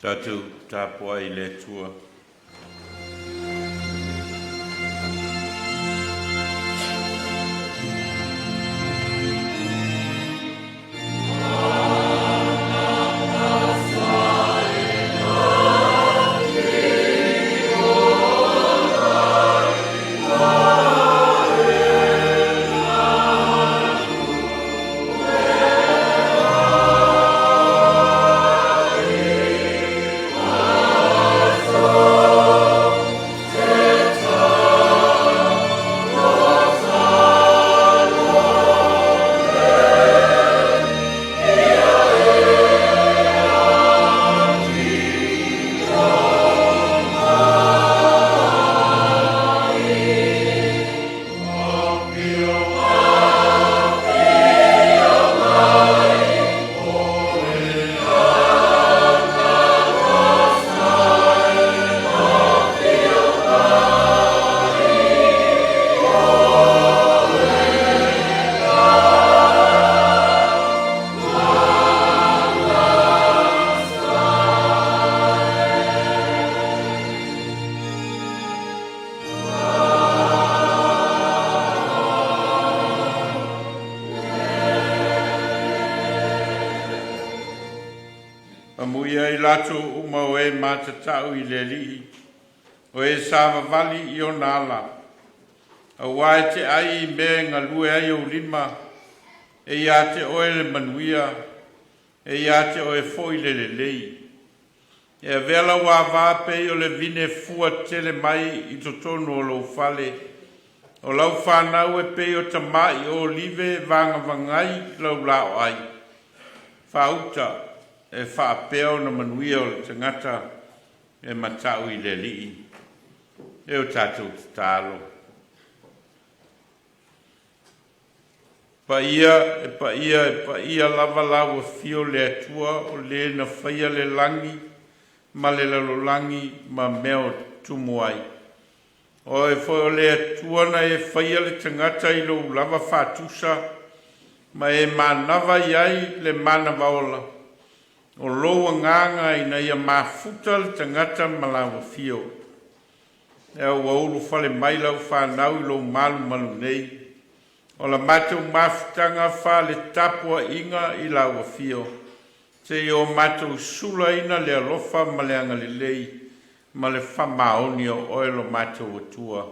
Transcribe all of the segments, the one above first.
Tatou tapuai i le Atua. Amuia i latou uma o e matatau i le Alii, o e savavali i ona ala, aua e te ai i mea e galue ai ou lima, e ia te oe le manuia, e ia te oe foi le lelei. E avea lau ava e pei o le vine fuatele mai i totonu o lou fale, o lau fanau e pei o tamai olive e vagavagai lau laoai. Faauta e faapea ona manuia o le tagata e matau i le Alii. E o tatou tatalo. Paia e paia e paia lava lau afio le Atua o le na faia le lagi ma le lalolagi ma mea o tutumu ai. O oe foi o le Atua na e faia le tagata i lou lava faatusa ma e manava i ai le manava ola. O lou agaga ina ia mafuta le tagata ma lau afio. Ea ua ulufale mai lau fanau i lou malumalu nei. O la matou mafutaga faale-tapuaiga i lau afio, seia o matou sulaina le alofa ma le agalelei ma le faamaoni o oe lo matou Atua.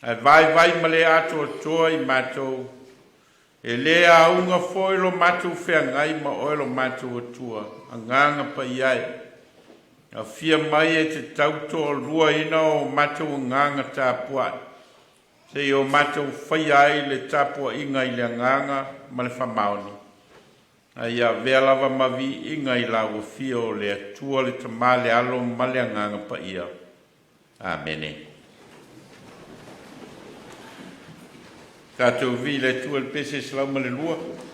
Ae vaivai ma le atoatoa i matou, e le auga foi lo matou feagai ma oe lo matou Atua, Agaga Paia e. Afia mai e te tautoaluaina o matou agaga tapuai, seia o matou faia ai le tapuaiga i le agaga ma le faamaoni. A ia avea lava ma viiga i lau afio o le Atua le Tama le Alo ma le Agaga Paia. Amene. Tatou vi le Atua i le pese 102.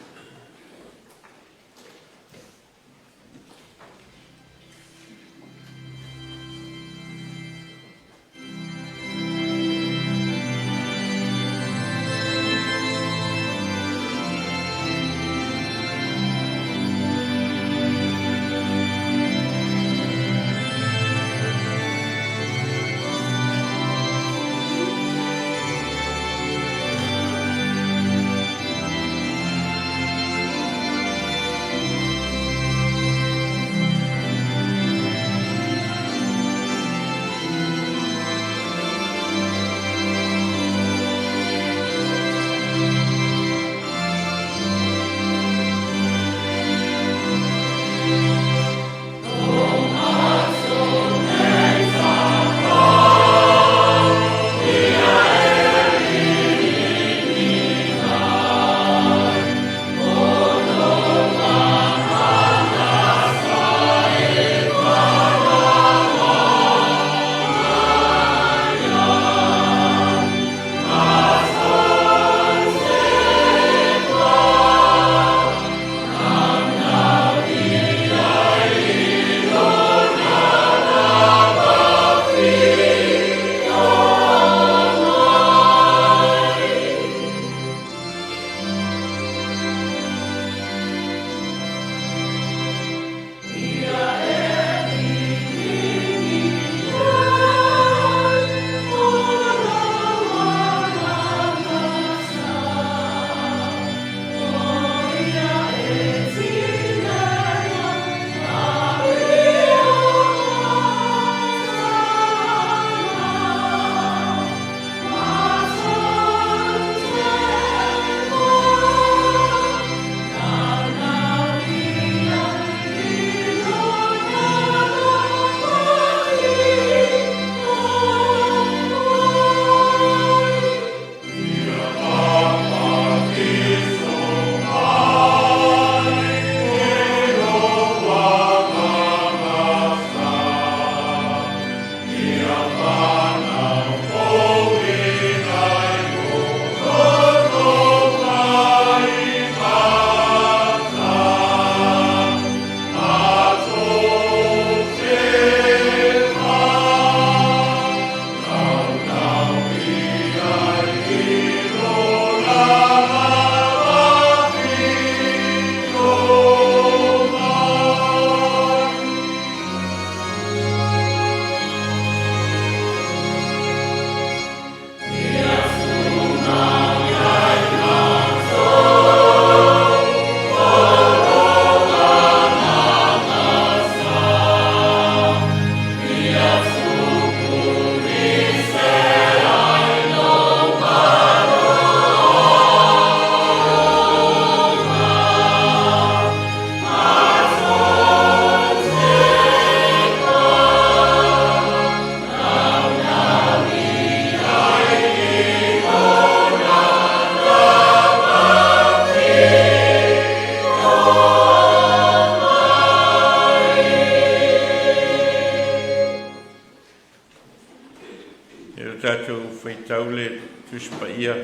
Faitau le Tusi Paia.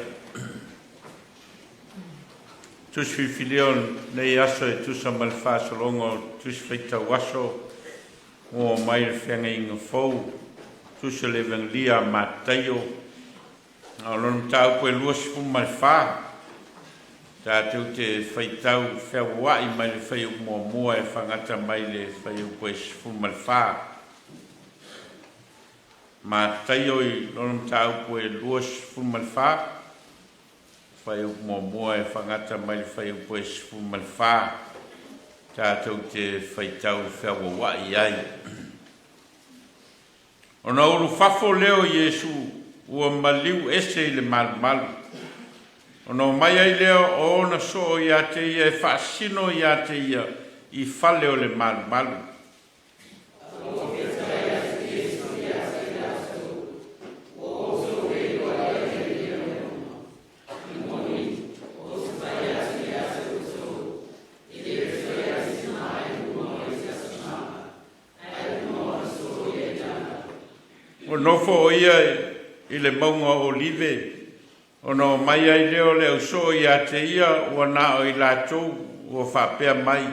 Tusi filifilia o lenei aso e tusa ma le faasologa o Tusi Faitau Aso ua mai le Feagaiga Fou, Tusi o le Evegelia a Mataio, a o lona mataupu e 24, tatou te faitau feavuai mai le fuaiupu muamua e faagata mai le fuaiupu e 14. Mataio i lona mataupu e 24, fuaiupu muamua e faagata mai le fuaiupu e 14, tatou te faitau feauauai ai. Ona ulufafo lea o Iesu ua maliu ese i le malumalu, ona omai ai lea o ona soo ia te ia e faasino ia te ia i fale o le malumalu. Ua nofo o ia i le mauga o Olive, ona omai ai lea o le ausoo ia te ia ua na o i latou ua faapea mai,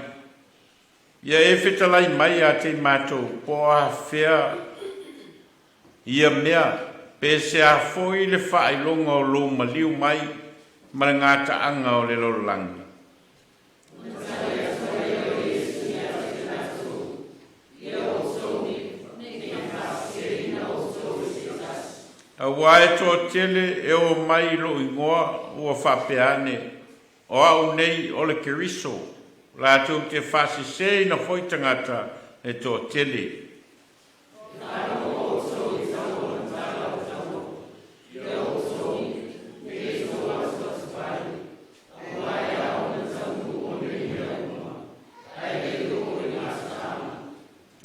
“Ia e fetalai mai ia te i matou po o afea ia mea, pe se a foi le faailoga o lou maliu mai ma le gataaga o le lalolagi.” Aua e toatele e o mai i lou igoa ua faapea ane, “O a'u nei o le Keriso.” Latou te faaseseina foi tagata e toatele.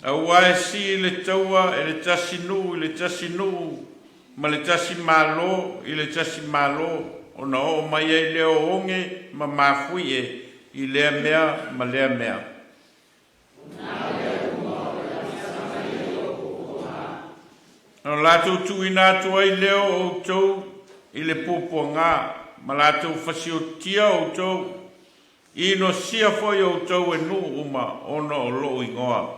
Aua e sii le taua e le tasi nuu i le tasi nuu ma le tasi malo i le tasi malo, ona oo mai ai lea o oge ma mafuie i lea mea ma lea mea. Ona latou tuuina atu ai lea o outou i le puapuaga, ma latou fasiotia outou, inosia foi outou e nuu uma ona o lou igoa.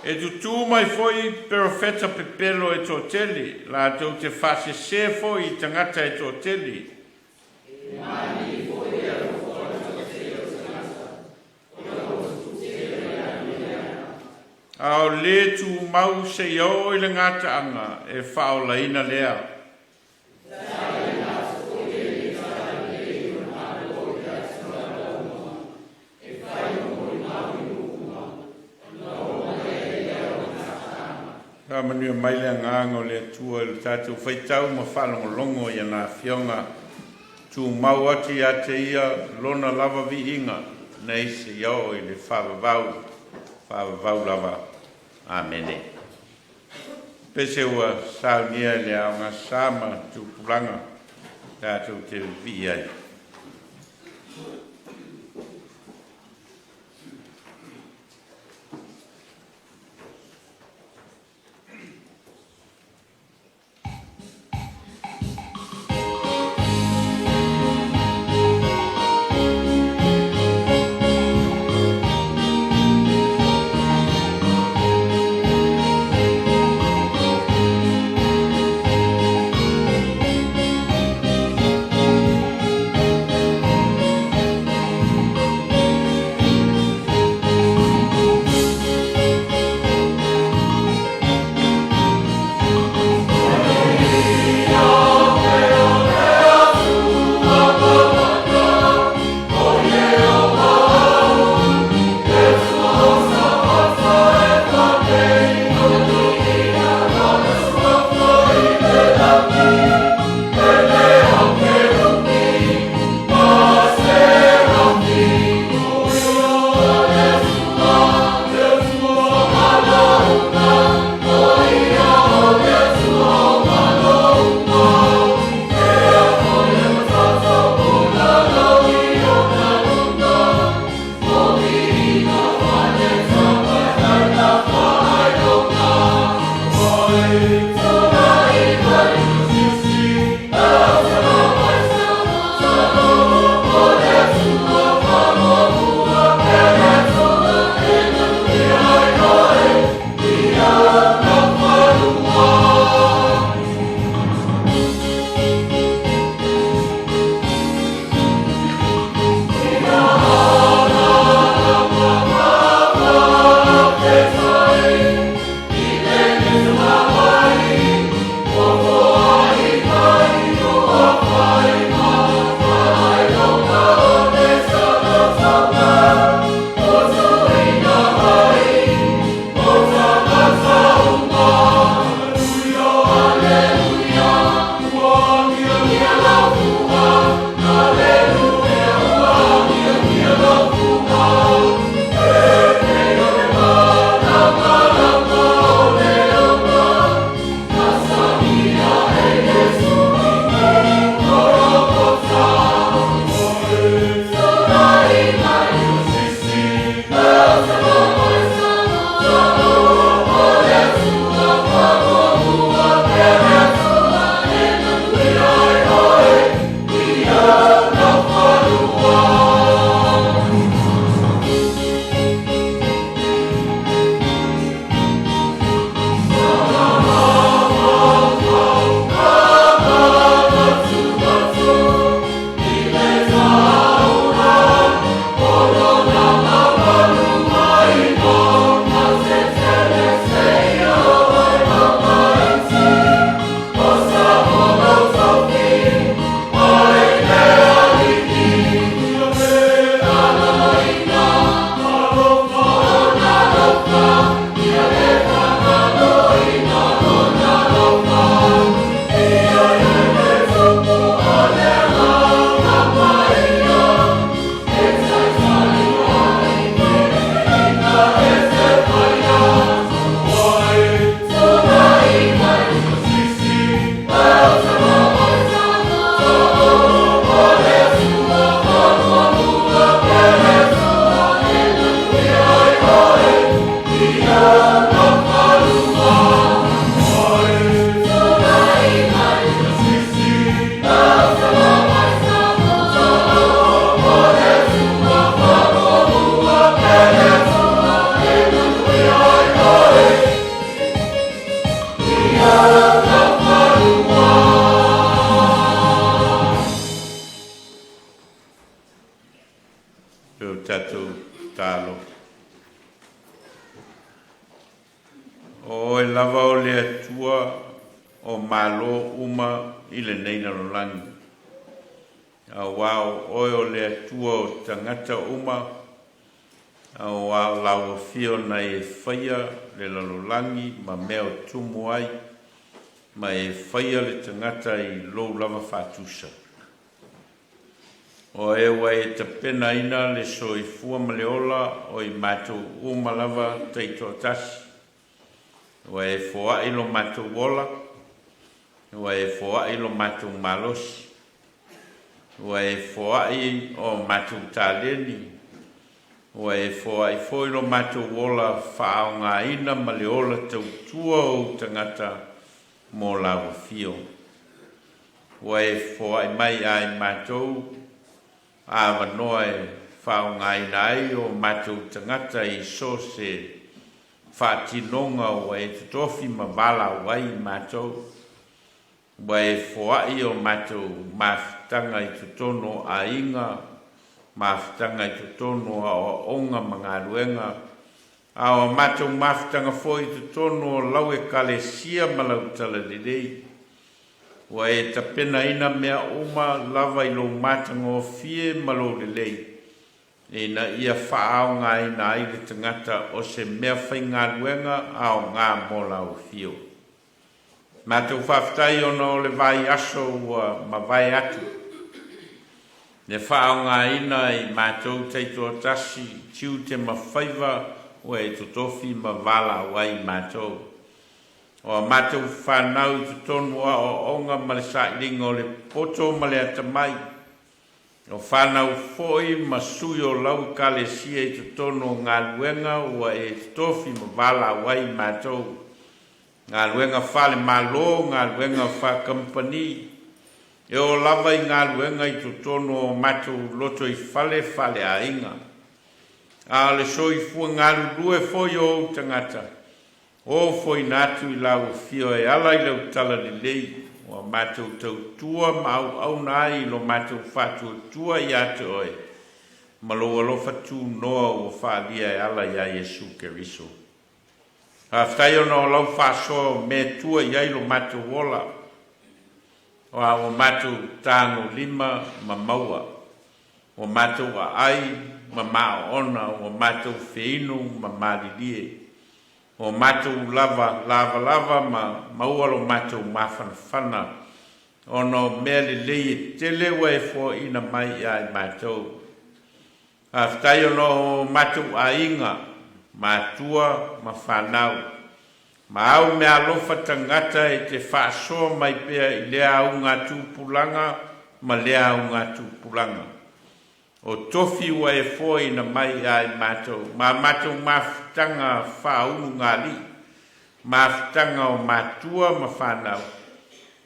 E tutū mai foi perofeta pepelo e toatele, latou te faasesē foi i tagata e toatele. A o le tumau seia oo i le gataaga e faaolaina lea. Faamanuia mai le agaga o le Atua i le tatou faitau ma faalogologo i ana Afioga, tumau atu ia te Ia Lona lava viiga nei seia oo i le faavavau, faavavau lava. Amene. Pese ua saunia e le aogasa ma tupulaga tatou te vivii ai. o Malo uma i lenei lalolagi. Auā o Oe o le Atua o tagata uma, auā o Lau Afio na e faia le lalolagi ma mea o tumu ai, ma e faia le tagata i Lou lava faatusa. O Oe ua e tapenaina le soifua ma le ola o i matou uma lava taitoatasi, Ua e foai lo matou ola, ua e foai lo matou malosi, ua e foai o matou taleni, ua e foai foi lo matou ola faaaogaina ma le ola tautua o ou tagata mo lau afio. Ua e foai mai ia i matou avanoa e faaaogaina ai o matou tagata i so o se faatinoga ua e totofi ma valaau ai i matou, ua e foai o matou mafutaga i totonu o aiga, mafutaga i totonu o aoaoga ma galuega, a o matou mafutaga foi i totonu o lau Ekalesia ma lau Talalelei. Ua e tapenaina mea uma lava i lou matagofie ma lou lelei, ina ia faaaogaina ai le tagata o se meafaigaluega aoga mo lau afio. Matou faafetai ona o le vaiaso ua mavae atu, le faaaogaina i matou taitoatasi tiute ma faiva ua e totofi ma valaau ai i matou. O a matou fanau i totonu o aoaoga ma le sailiga o le poto ma le atamai, O fanau foi ma sui o lau Ekalesia i totonu o galuega ua e totofi ma valaau ai i matou, galuega faale-Malo, galuega faa-kamupani, e oo lava i galuega i totonu o matou lotoifale faaleaiga. A o le soifua galulue foi o ou tagata, Ofoina atu i lau Afio e ala i lau talalelei, ua matou tautua ma auauna ai i lo matou faatuatua ia te Oe, ma lou alofa tunoa ua faaalia e ala iā Iesu Keriso. Faafetai ona o lau faasoa o mea tua i ai lo matou ola, o a ua matou tagolima ma maua, ua matou aai ma maoona, ua matou feinu ma malilie. O matou lava lavalava ma maua lo matou mafanafana ona o mea lelei e tele ua e foaina mai ia i matou. Faafetai ona o matou aiga, matua ma fanau, ma au meaalofa tagata e te faasoa mai pea i lea augatupulaga ma lea augatupulaga. O tofi ua e foaina mai ia i matou, ma matou mafutaga faaulugalii, mafutaga o matua ma fanau,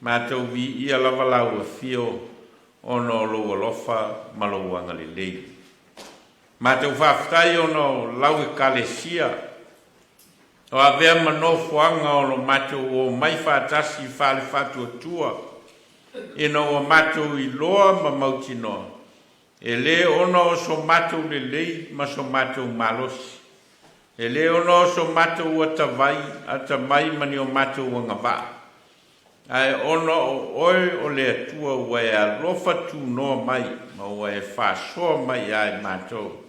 matou viia lava lau afio ona o lou alofa ma lou agalelei. Matou faafetai ona o lau Ekalesia, o avea ma nofoaga o lo matou omai faatasi faale-faatuatua, ina ua matou iloa ma mautinoa, e lē ona o so matou lelei ma so matou malosi, e lē ona o so matou atavai, atamai ma ni o matou agavaa, ae ona o Oe o le Atua ua e alofa tunoa mai ma ua e faasoa mai iā i matou,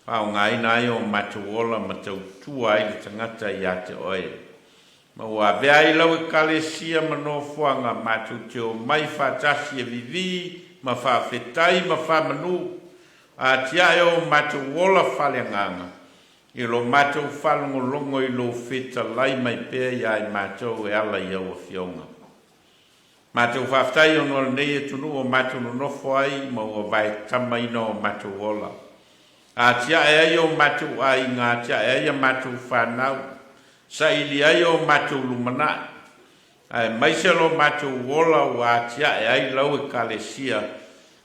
faaaogaina ai o matou ola ma tautua ai le tagata iā te Oe. Ma ua avea ai lau Ekalesia ma nofoaga matou te omai faatasi e vivii ma faafetai ma faamanu, a atiae o matou ola faaleagaga i lo matou faalogologo i lou fetalai mai pea iā i matou e ala i au Afioga. Matou faafetai ona o lenei atunuu o matou nonofo ai ma ua vaetamaina o matou ola. Atiae ai o matou aiga, atiae ai a matou fanau, saili ai o matou lumanai, aemaise lo matou ola ua atiae ai lau Ekalesia,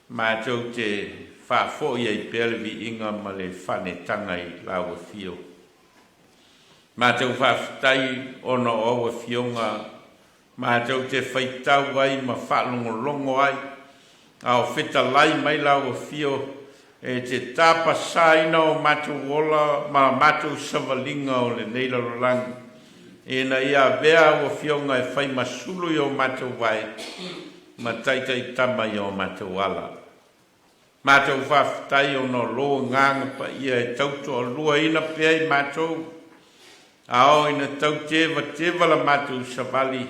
matou te faafoi ai pea le viiga ma le faanetaga i lau Afio. Matou faafetai ona o au Afioga Matou te faitau ai ma faalogologo ai, a o fetalai mai lau Afio e te tapasaina o matou ola ma matou savaliga o lenei lalolagi. Ina ia avea au afioga e fai ma sulu i o matou vae ma taitaitama i o matou ala. Matou faafetai ona o lou Agaga Paia e tautoaluaina pea i matou, a oo ina tau tevateva la matou savali,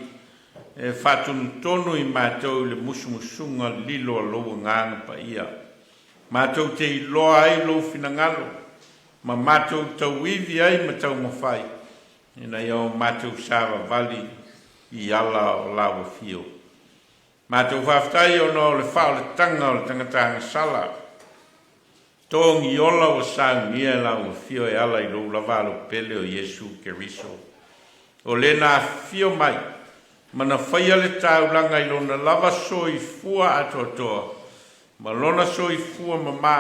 e faatonutonu i matou i le musumusuga lilo a lou Agaga Paia. Matou te iloa ai lou finagalo ma matou tauivi ai ma taumafai ina ia o matou savavali i ala o lau afio. Matou faafetai ona o le faaolataga o le tagata agasala, togi ola ua saunia e lau afio e ala i lou lava alo pele o Iesu Keriso. O le na afifio mai ma na faia le taulaga i lona lava soifua atoatoa ma lona soifua mamā,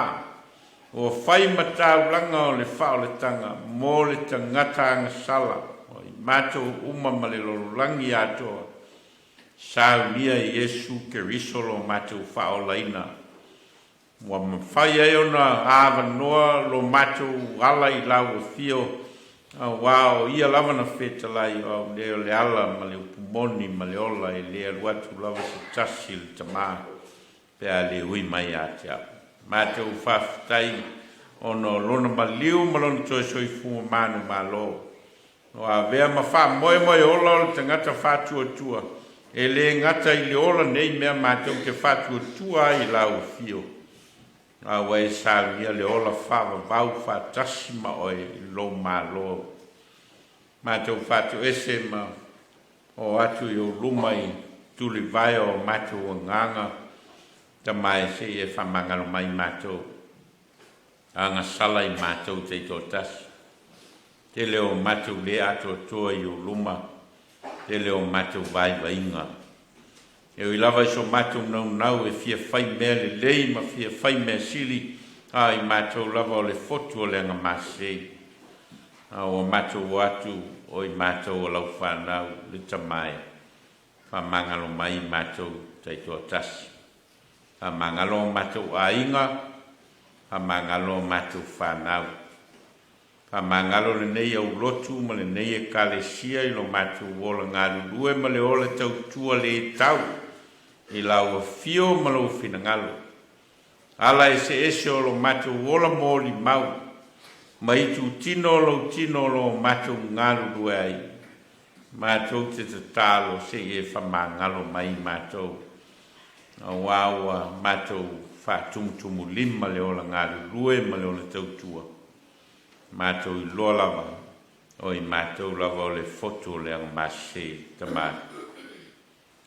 ua fai ma taulaga o le faaolataga mo le tagata agasala o i matou uma ma le lalolagi atoa, saunia e Iesu Keriso lo matou faaolaina. Ua mafai ai ona avanoa lo matou ala i lau afio, auā o ia lava na fetalai, o au nei o le ala ma le upu moni ma le ola, e le alu atu lava se tasi i le Tama pe a le ui mai ia te au. Matou faafetai ona o lona maliu ma lona toe soifua manumalo. Ua avea ma faamoemoe ola o le tagata faatuatua, e le gata i le ola nei mea matou te faatuatua ai i lau afio, a ua e saunia le ola faavavau faatasi ma oe i lou Malo. Matou faatoese ma oo atu i ou luma i tulivae o matou agaga, Tama e se i e faamagalo mai matou. Agasala i matou taitoatasi. Tele o matou le atoatoa i ou luma, tele o matou vaivaiga. E ui lava i so matou naunau e fia fai mea lelei ma fia fai mea sili, a i matou lava o le fotu o le agamasei. A ua matou o atu o i matou o lau fanau, le Tama e, faamagalo mai i matou taitoatasi. Faamagalo o matou aiga, faamagalo o matou fanau. Faamagalo lenei aulotu ma lenei Ekalesia i lo matou ola galulue ma le ola tautua le tau i lau afio ma lou finagalo. Ala eseese o lo matou ola molimau ma itutino o lou tino o lo matou galulue ai. Matou te tatalo se i e faamagalo mai i matou, auā ua matou faatumutumulima le ola galulue ma le ola tautua. Matou iloa lava o i matou lava o le fotu o le agamasese Tama.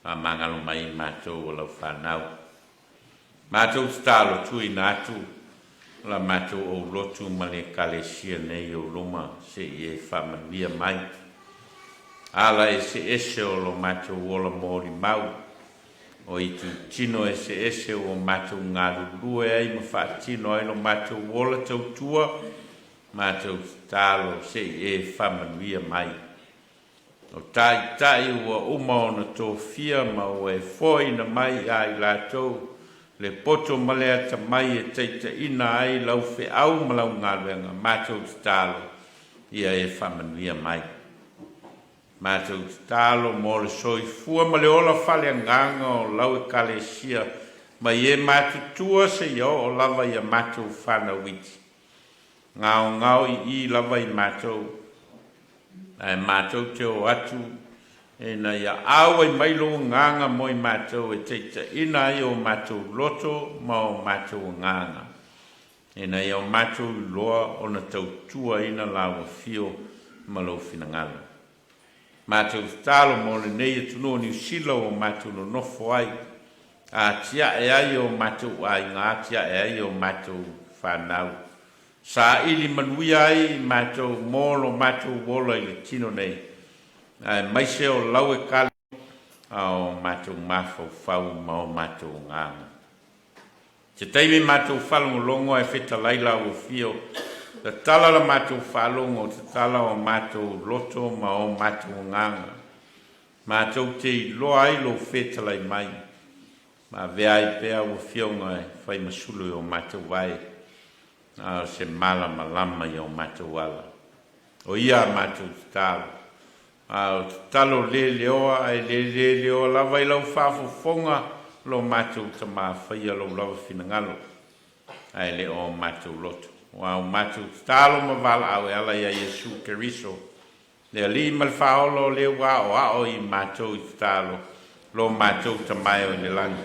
Faamagalo mai i matou o lau fanau. Matou tatalo tuuina atu la matou aulotu ma le Ekalesia nei i ou luma se i e faamanuia mai. Ala eseese o lo matou ola molimau, o itutino eseese ua matou galulue ai ma faatino ai lo matou ola tautua, matou tatalo se i e faamanuia mai. O taitai ua uma ona tofia ma ua e foaina mai ia i latou le poto ma le atamai e taitaiina ai lau feau ma lau galuega, matou tatalo ia e faamanuia mai. Matou tatalo mo le soifua ma le ola faaleagaga o lau Ekalesia mai e matutua seia oo lava ia matou fanau iti. Gaogaoi'i lava i matou, ae matou te o atu ina ia auai mai lou agaga mo i matou e taitaiina ai o matou loto ma o matou agaga, ina ia o matou iloa ona tautuaina lau afio ma lou finagalo. Matou tatalo mo lenei atunuu o Niu Sila ua matou nonofo ai, atiae ai o matou aiga, atiae ai o matou fanau. Saili manuia ai matou mo lo matou ola i le tino nei, aemaise o lau Ekalesia a o matou mafaufau ma o matou agaga. Se taimi matou faalogologo ae fetalai lau afio, tatala la matou faalogo, tatala o matou loto ma o matou agaga. Matou te iloa ai lou fetalai mai, ma avea ai pea au afioga e fai ma sulu i o matou vae, a o se malamalama i o matou ala. O ia a matou tatalo. A o tatalo le leoa ae le le leoa lava i lau faafofoga lo matou Tama, faia lou lava finagalo ae le o matou loto. Ua o matou tatalo ma valaau e ala ia Iesu Keriso, le Alii ma le Faaola, o le ua aoao i matou i tatalo, lo matou Tama e o i le lagi.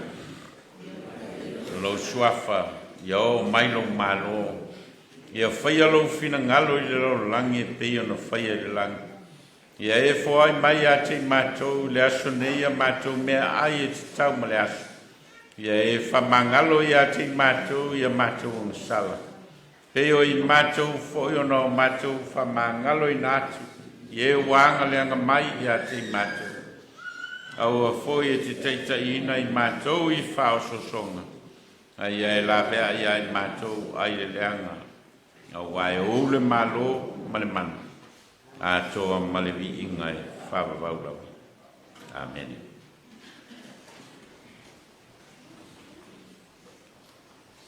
Lou suafa, ia oo mai lou malo, ia faia lou finagalo i le lalolagi e pei ona faia i le lagi. Ia e foai mai ia te i matou i le aso nei a matou meaai e tatau ma le aso. Ia e faamagalo ia te i matou ia matou ogasala, pei o i matou foi ona o matou faamagaloina atu i e ua agaleaga mai ia te i matou. Aua foi e te taitaiina i matou i faaosoosoga, a ia e laveai ia i matou ai le leaga, auā e ou le malo ma le mana, atoa ma le viiga e faavavau lava. Amene.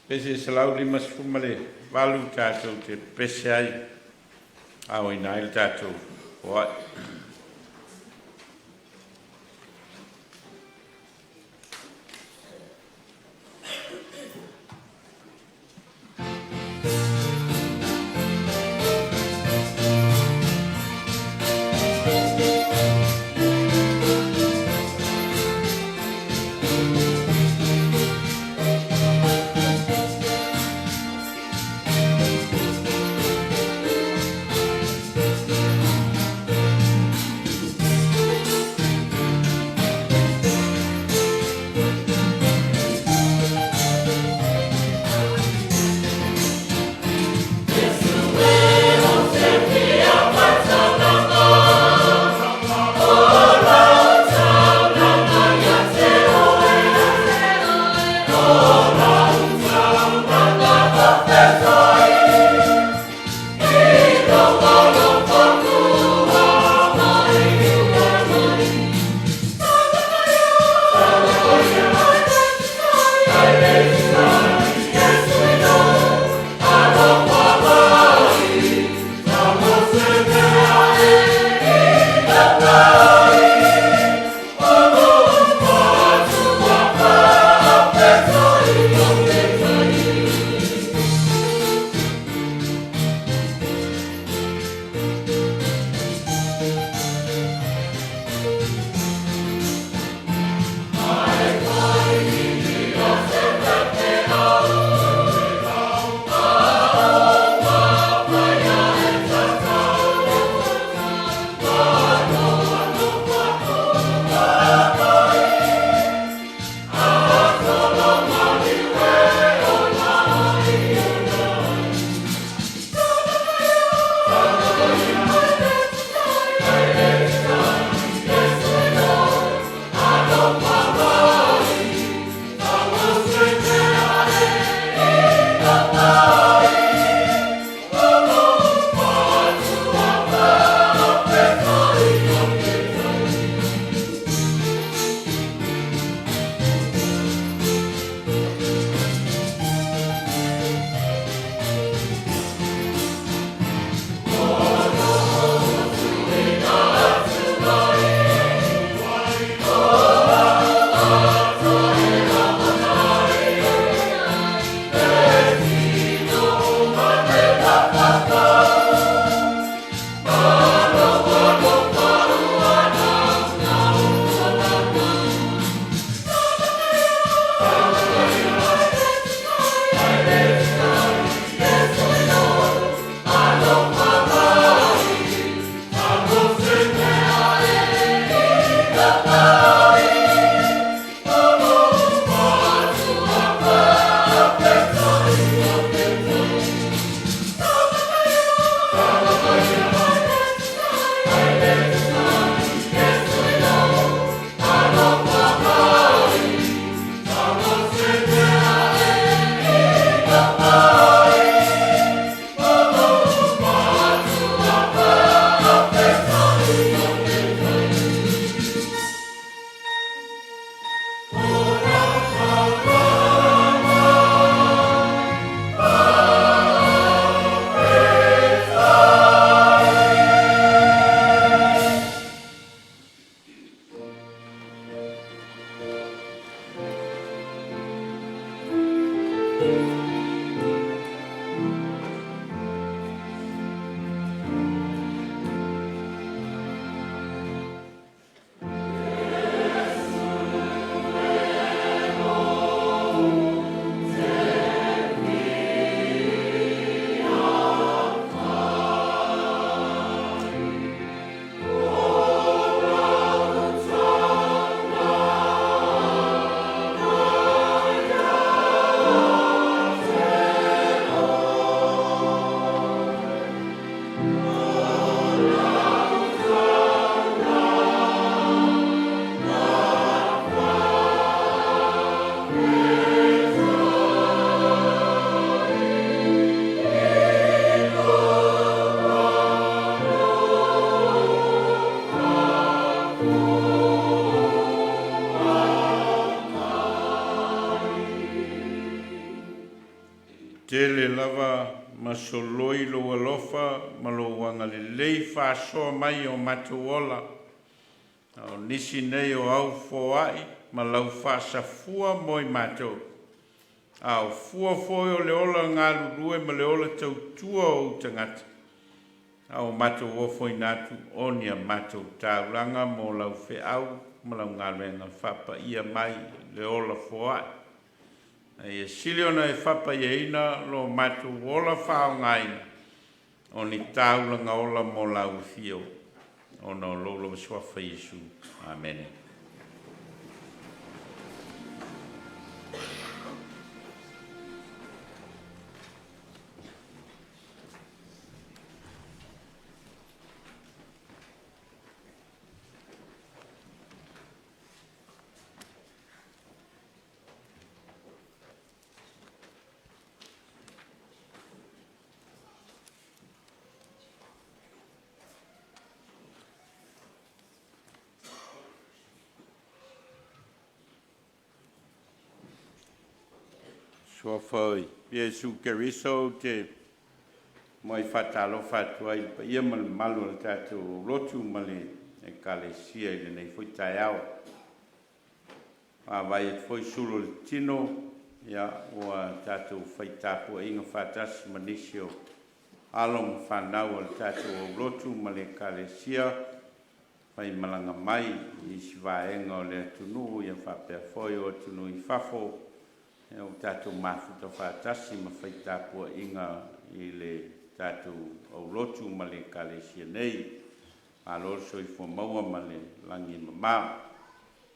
Pese 158 tatou te pese ai, aoina ai le tatou foai. Tele lava ma soloi lou alofa ma lou agalelei faasoa mai i o matou ola. A o nisi nei o au foai ma lau faasafua mo i matou, a o fua foi o le ola galulue ma le ola tautua o ou tagata, a ua matou ofoina atu o ni a matou taulaga mo lau feau ma lau galuega faapaia mai le ola foai. A ia sili ona e faapaiaina lo matou ola faaaogaina o ni taulaga ola mo lau afio, ona o lou lava suafa Iesu. Amene. Suafa o Iesu Keriso ou te muai faatalofa atu ai i le paia ma le mamalu o le tatou lotu ma le Ekalesia i lenei foi taeao. Vaavaai atu foi sulu o le tino, ia ua tatou fai tapuaiga faatasi ma nisi o alo ma fanau a le tatou aulotu ma le Ekalesia faimalaga mai i isi vaega o le atunuu ia faapea foi o atunuu i fafo, ia ua tatou mafuta faatasi ma fai tapuaiga i le tatou aulotu ma le Ekalesia nei. Malo le soifua maua ma le lagi e mama.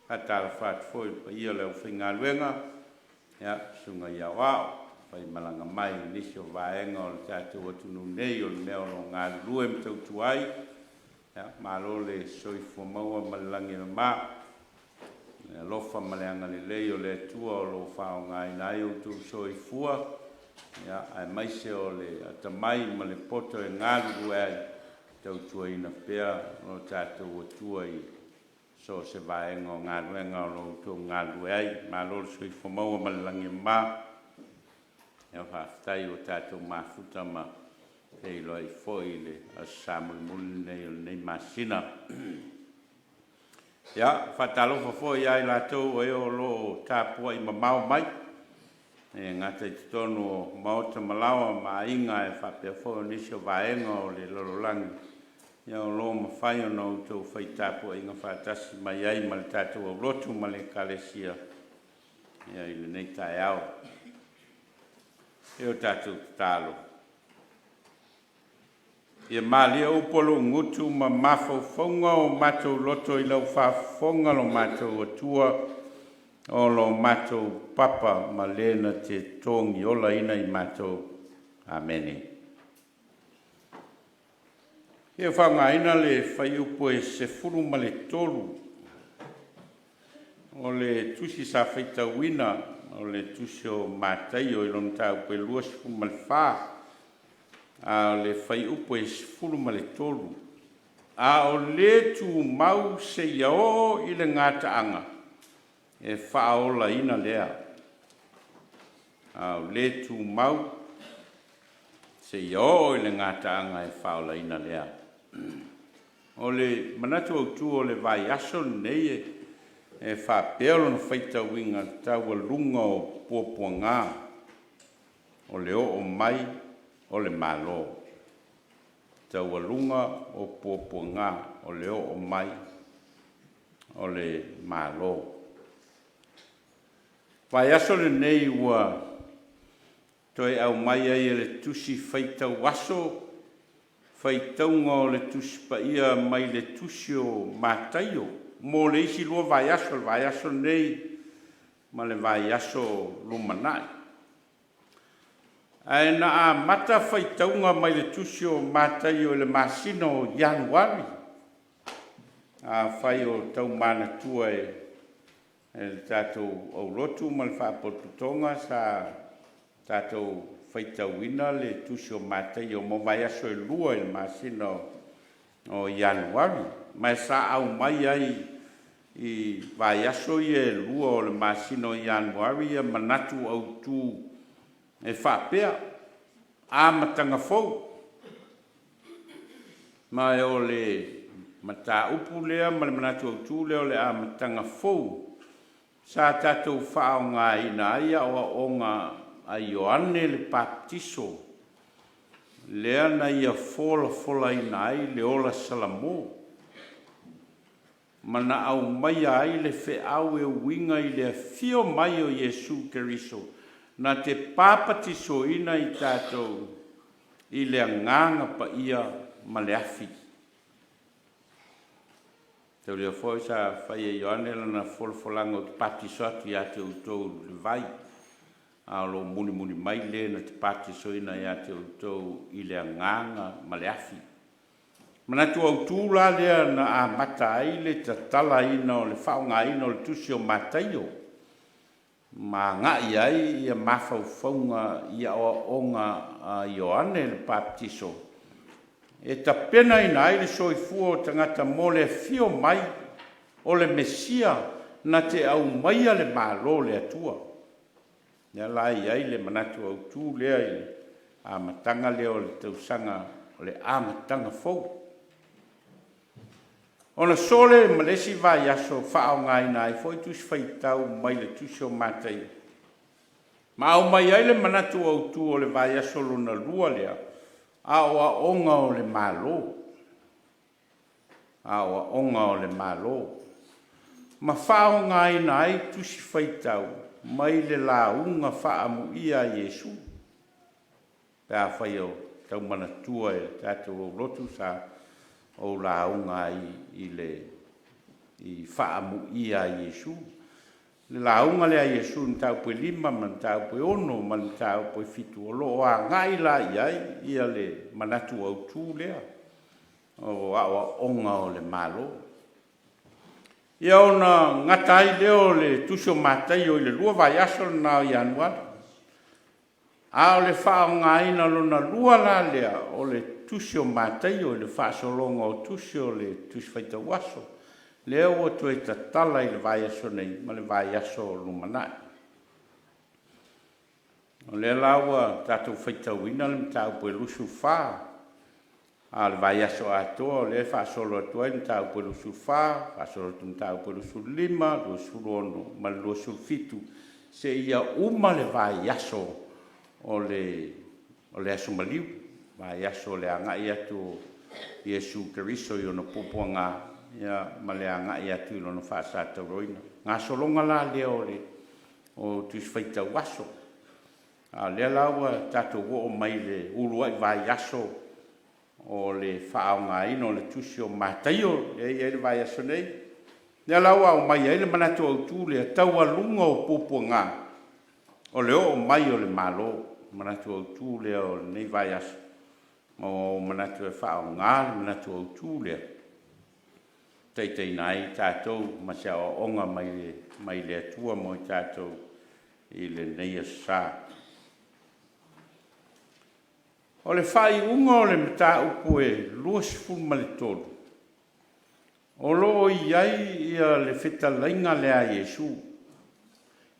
Faatalofa atu foi i le paia o le aufaigaluega, ia, susuga i aoao, faimalaga mai i nisi o vaega o le tatou atunuu nei o le mea o lo o galulue ma tautua ai. Ia, malo le soifua maua ma le lagi e mama. Le alofa ma le agalelei o le Atua o lo o faaaogaina ai outou soifua, ia, aemaise o le atamai ma le poto e galulue ai, tautuaina pea lo tatou Atua i so o se vaega o galuega o lo o outou galulue ai. Malo le soifua maua ma le lagi e mama. Ia, faafetai ua tatou mafuta ma feiloai foi i le Aso Sa mulimuli lenei o lenei masina. Ia, faatalofa foi ia i latou o e o lo o tapuai mamao mai, e gata i totonu o maota ma laoa ma aiga ae faapea foi o nisi o vaega o le lalolagi, ia o lo o mafai ona outou fai tapuaiga faatasi mai ai ma le tatou aulotu ma le Ekalesia, ia, i lenei taeao. E o tatou tatalo. Ia malie upu a lou gutu ma mafaufauga o matou loto i lau faafofoga lo matou Atua o lo matou papa ma le na te togiolaina i matou. Amene. Ia faaaogaina le fuaiupu e 13 o le tusi sa faitauina o le tusi o Mataio i lona mataupu e 24, a o le fuaiupu e 13, a o le tumau seia oo i le gataaga e faaolaina lea. A o le tumau seia oo i le gataaga e faaolaina lea. O le manatu autu o le vaiaso lenei e faapea lona faitauina, taualuga o puapuaga. o le oo mai o le Malo. Taualuga o puapuaga o le oo mai o le Malo. Vaiaso lenei ua toe aumai ai e le Tusi Faitau Aso faitauga o le Tusi Paia mai le Tusi o Mataio mo le isi 2 vaiaso, le vaiaso lenei ma le vaiaso lumanai. Ae na amata faitauga mai le Tusi o Mataio i le masina o Ianuari, afai o tau manatua e le tatou aulotu ma le Faalapotopotoga, sa tatou faitauina le Tusi o Mataio mo vaiaso e 2 i le masina o Ianuari, ma sa aumai ai i vaiaso ia e 2 o le masina o Ianuari ia manatu autu e faapea, amataga fou. Ma o le mataupu lea ma le manatu autu lea o le amataga fou sa tatou faaaogaina ai aoaoga a Ioane le Papatiso, lea na ia folafolaina ai le ola salamo ma na aumaia ai le feau e uiga i le afio mai o Iesu Keriso na te papatisoina i tatou i le Agaga Paia ma le afi. Taulia foi sa fai e Ioane lana folafolaga, ou te papatiso atu ia te outou i le vai, a o lo o mulimuli mai le na te papatisoina ia te outou i le Agaga ma le afi. Manatu autu la lea na amata ai le tatalaina o le faaaogaina o le Tusi o Mataio ma agai ai ia mafaufauga i aoaoga a Ioane le Papatiso e tapenaina ai le soifua o tagata mo le afio mai o le Mesia na te aumaia le Malo o le Atua. Lea la e i ai le manatu autu lea i le amataga lea o le tausaga o le amataga fou. Ona sole ma le isi vaiaso faaaogaina ai foi tusi faitau mai le Tusi o Mataio, ma aumai ai le manatu autu o le vaiaso lona lua lea, aoaoga o le Malo, aoaoga o le Malo, ma faaaogaina ai tusi faitau mai le lauga faaamuia a Iesu, pe afai o tau manatua e le tatou aulotu sa ou lauga ai i le i faaamuia a Iesu. Le lauga lea a Iesu i le mataupu e 5 ma le mataupu e 6 ma le mataupu e 7, o lo o agai la i ai le manatu autu lea o aoaoga o le Malo. Ia ona gata ai lea o le Tusi o Mataio i le 2 vaiaso lena o Ianuari, a o le faaaogaina lona lua la lea o le Tusi o Mataio i le faasologa o tusi o le Tusi Faitau Aso, lea ua toe tatala i le vaiaso nei ma le vaiaso lumanai. O lea la ua tatou faitauina le mataupu e 24, a o le vaiaso atoa o lea e faasolo atu ai le mataupu e 24, faasolo atu i le mataupu e 25, 26 ma le 27, seia uma le vaiaso o le Aso Maliu, vaiaso o le agai atu o Iesu Keriso i ona puapuaga ma le agai atu i lona faasatauaina. Gasologa la lea o Tusi Faitau Aso, a o lea la ua tatou oo mai i le uluai vaiaso o le faaaogaina o le Tusi o Mataio lea e i ai le vaiaso nei, lea la ua aumai ai le manatu autu lea, taualuga o puapuaga o le oo mai o le Malo. Manatu autu lea o lenei vaiaso, ma ua ou manatu e faaaoga le manatu autu lea e taitaiina ai tatou ma se aoaoga mai le Atua mo i tatou i lenei aso sa. O le faaiuga o le mataupu e 23, o lo o i ai le fetalaiga lea a Iesu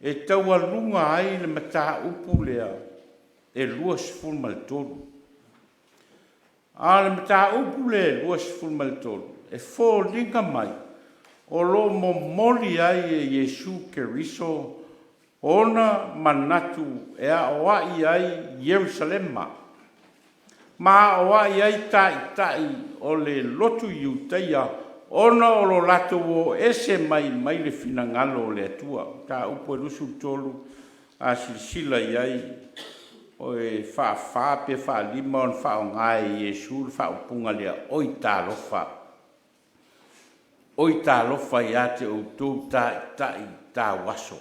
e taualuga ai le mataupu lea e 23. A o le mataupu lea e 23, e foliga mai o lo o momoli ai e Iesu Keriso. Ona manatu e aoaʻi ai Ierusalema, ma aoaʻi ai taitai o le lotu Iutaia ona o lo latou o ese mai mai le finagalo o le Atua. Mataupu e 23, a silasila i ai, e faafa pe faalima ona faaaoga e Iesu le faaupuga lea, Oi talofa! Oi talofa ia te outou taitai tauaso!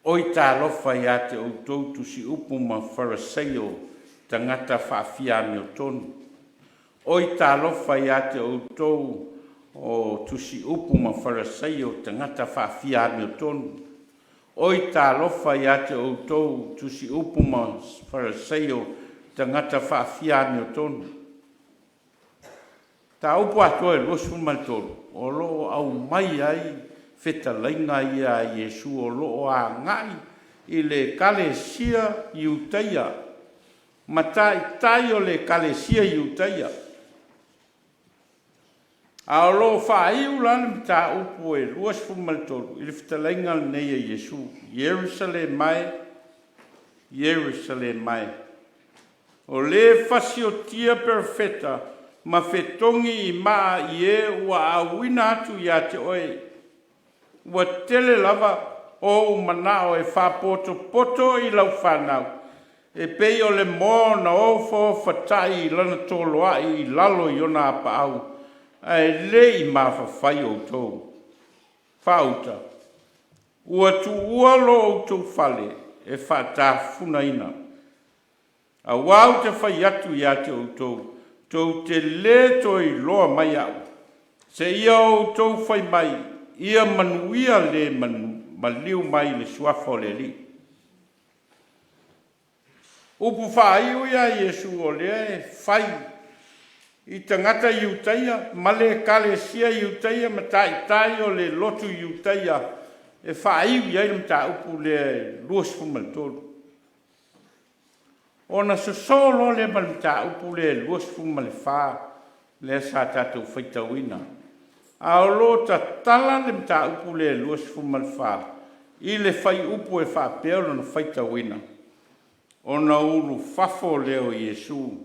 Oi talofa ia te outou tusiupu ma Farasaio, tagata faafiamiotonu! Oi talofa ia te outou o tusiupu ma Farasaio, tagata faafiamiotonu! Oi talofa ia te outou tusiupu ma Farasaio, tagata faafiamiotonu! Mataupu atoa e 23 o lo o aumai ai fetalaiga ia a Iesu o lo o agai i le Ekalesia Iutaia ma taitai o le Ekalesia Iutaia. A o lo o faaiu la le mataupu e 23 i le fetalaiga lenei a Iesu, Ierusalema e, Ierusalema e, O lē fasiotia perofeta ma fetogi i maa i e ua auina atu ia te oe, ua tele lava ou manao e faapotopoto i lau fanau, e pei o le moa na ofaofatai i lana toloai i lalo i ona apaau, ae le i mafafai outou. Faauta, ua tuua lo outou fale e faatafunaina. Aua ou te fai atu ia te outou, tou te lē toe iloa mai au, seia outou fai mai, Ia manuia le maliu mai i le Suafa o le Alii. Upu faaiu ia a Iesu o lea e fai i tagata Iutaia ma le Ekalesia Iutaia ma taitai o le lotu Iutaia e faaiu i ai le mataupu lea e 23. Ona sosoo loa lea ma le mataupu lea e 24 lea sa tatou faitauina, a o lo o tatala le mataupu lea e 24 i le fuaiupu e faapea lona faitauina, Ona ulufafo lea o Iesu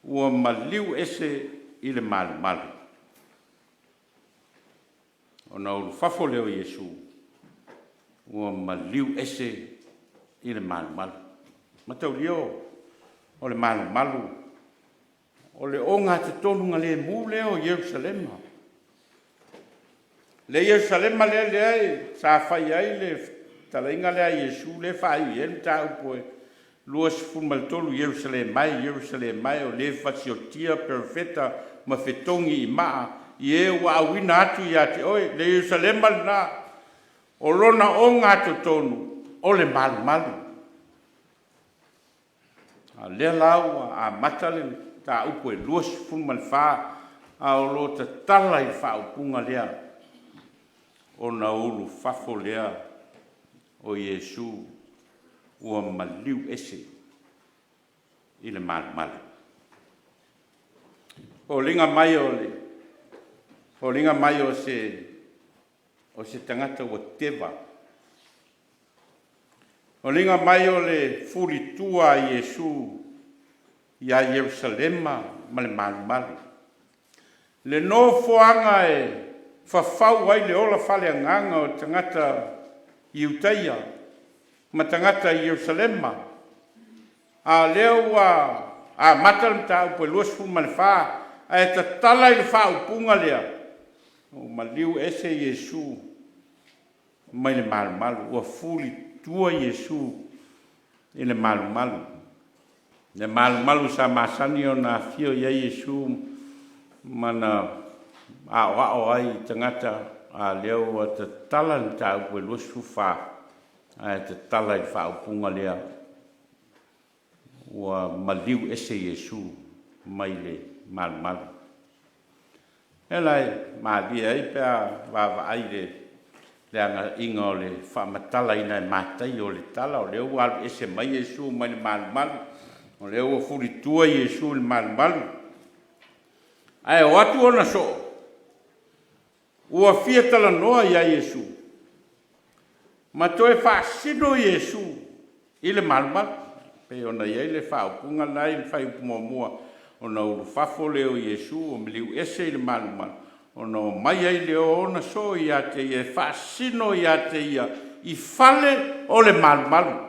ua maliu ese i le malumalu. Ona ulufafo lea o Iesu, ua maliu ese i le malumalu. Mataulia o le malumalu, o le ogatotonu lemu lea o Ierusalema. Le Ierusalema lea lea sa fai ai le fetalaiga lea a Iesu lea e faaiu i ai le mataupu e 23, Ierusalema e, Ierusalema e, o le fasiotia perofeta ma fetogi i maa i e ua auina atu ia te oe. Le Ierusalema lena, o lona ogatotonu o le malumalu. A o lea la ua amata le mataupu e 24, a o lo o tatala i le faaupuga lea, ona ulufafo lea o Iesu ua maliu ese i le malumalu. Foliga mai o le foliga mai o se o se tagata ua teva. Foliga mai o le fulitua a Iesu ia Ierusalema ma le malumalu. Le nofoaga e fafau ai le ola faaleagaga o tagata Iutaia ma tagata Ierusalema. A o lea ua amata le mataupu e 24, ae tatala i le faaupuga lea, ua maliu ese Iesu mai le malumalu, ua fulitua Iesu i le malumalu. Le malumalu sa masani ona afio i ai Iesu ma na aoao ai i tagata, a o lea ua tatala le mataupu e 24, ae tatala i le faaupuga lea, ua maliu ese Iesu mai le malumalu. E la e malie ai pe a vaavaai i le agaiga o le faamatalaina e Mataio o le tala, o lea ua alu ese mai Iesu mai le malumalu, o lea ua fulitua Iesu i le malumalu, ae o atu ona soo, ua fia talanoa ia Iesu. Ma toe faasino Iesu i le malumalu, pei ona i ai le faaupuga lena i le fuaiupu muamua, ona ulufafo lea o Iesu ua maliu ese i le malumalu, ona omai ai lea o ona soo ia te ia e faasino ia te ia i fale o le malumalu.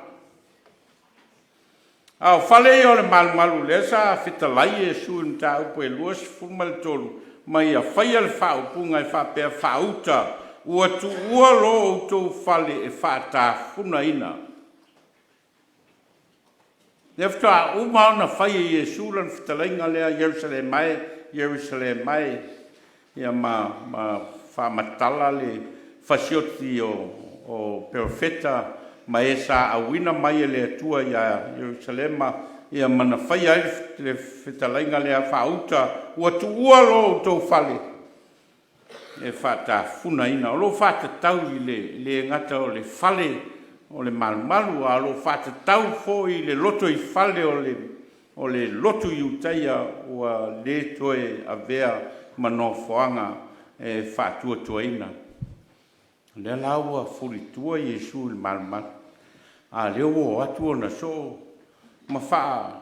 A o fale ia o le malumalu lea sa fetalai Iesu i le mataupu e 23 ma ia faia le faaupuga e faapea, faauta, ua tuua lo outou fale e faatafunaina. Lea faatoa uma ona fai e Iesu lana fetalaiga lea, Ierusalema e, Ierusalema e, ia ma faamatala le fasioti o perofeta ma e sa auina mai e le Atua ia Ierusalema, ia ma na faia ai le fetalaiga lea faauta, ua tuua lo outou fale e faatafunaina. O lo o faatatau i le le gata o le fale o le malumalu, a o lo o faatatau foi i le lotoifale o le lotu Iutaia ua le toe avea ma nofoaga e faatuatuaina. O lea la ua fulitua Iesu i le malumalu, a o lea ua o atu ona soo ma faa…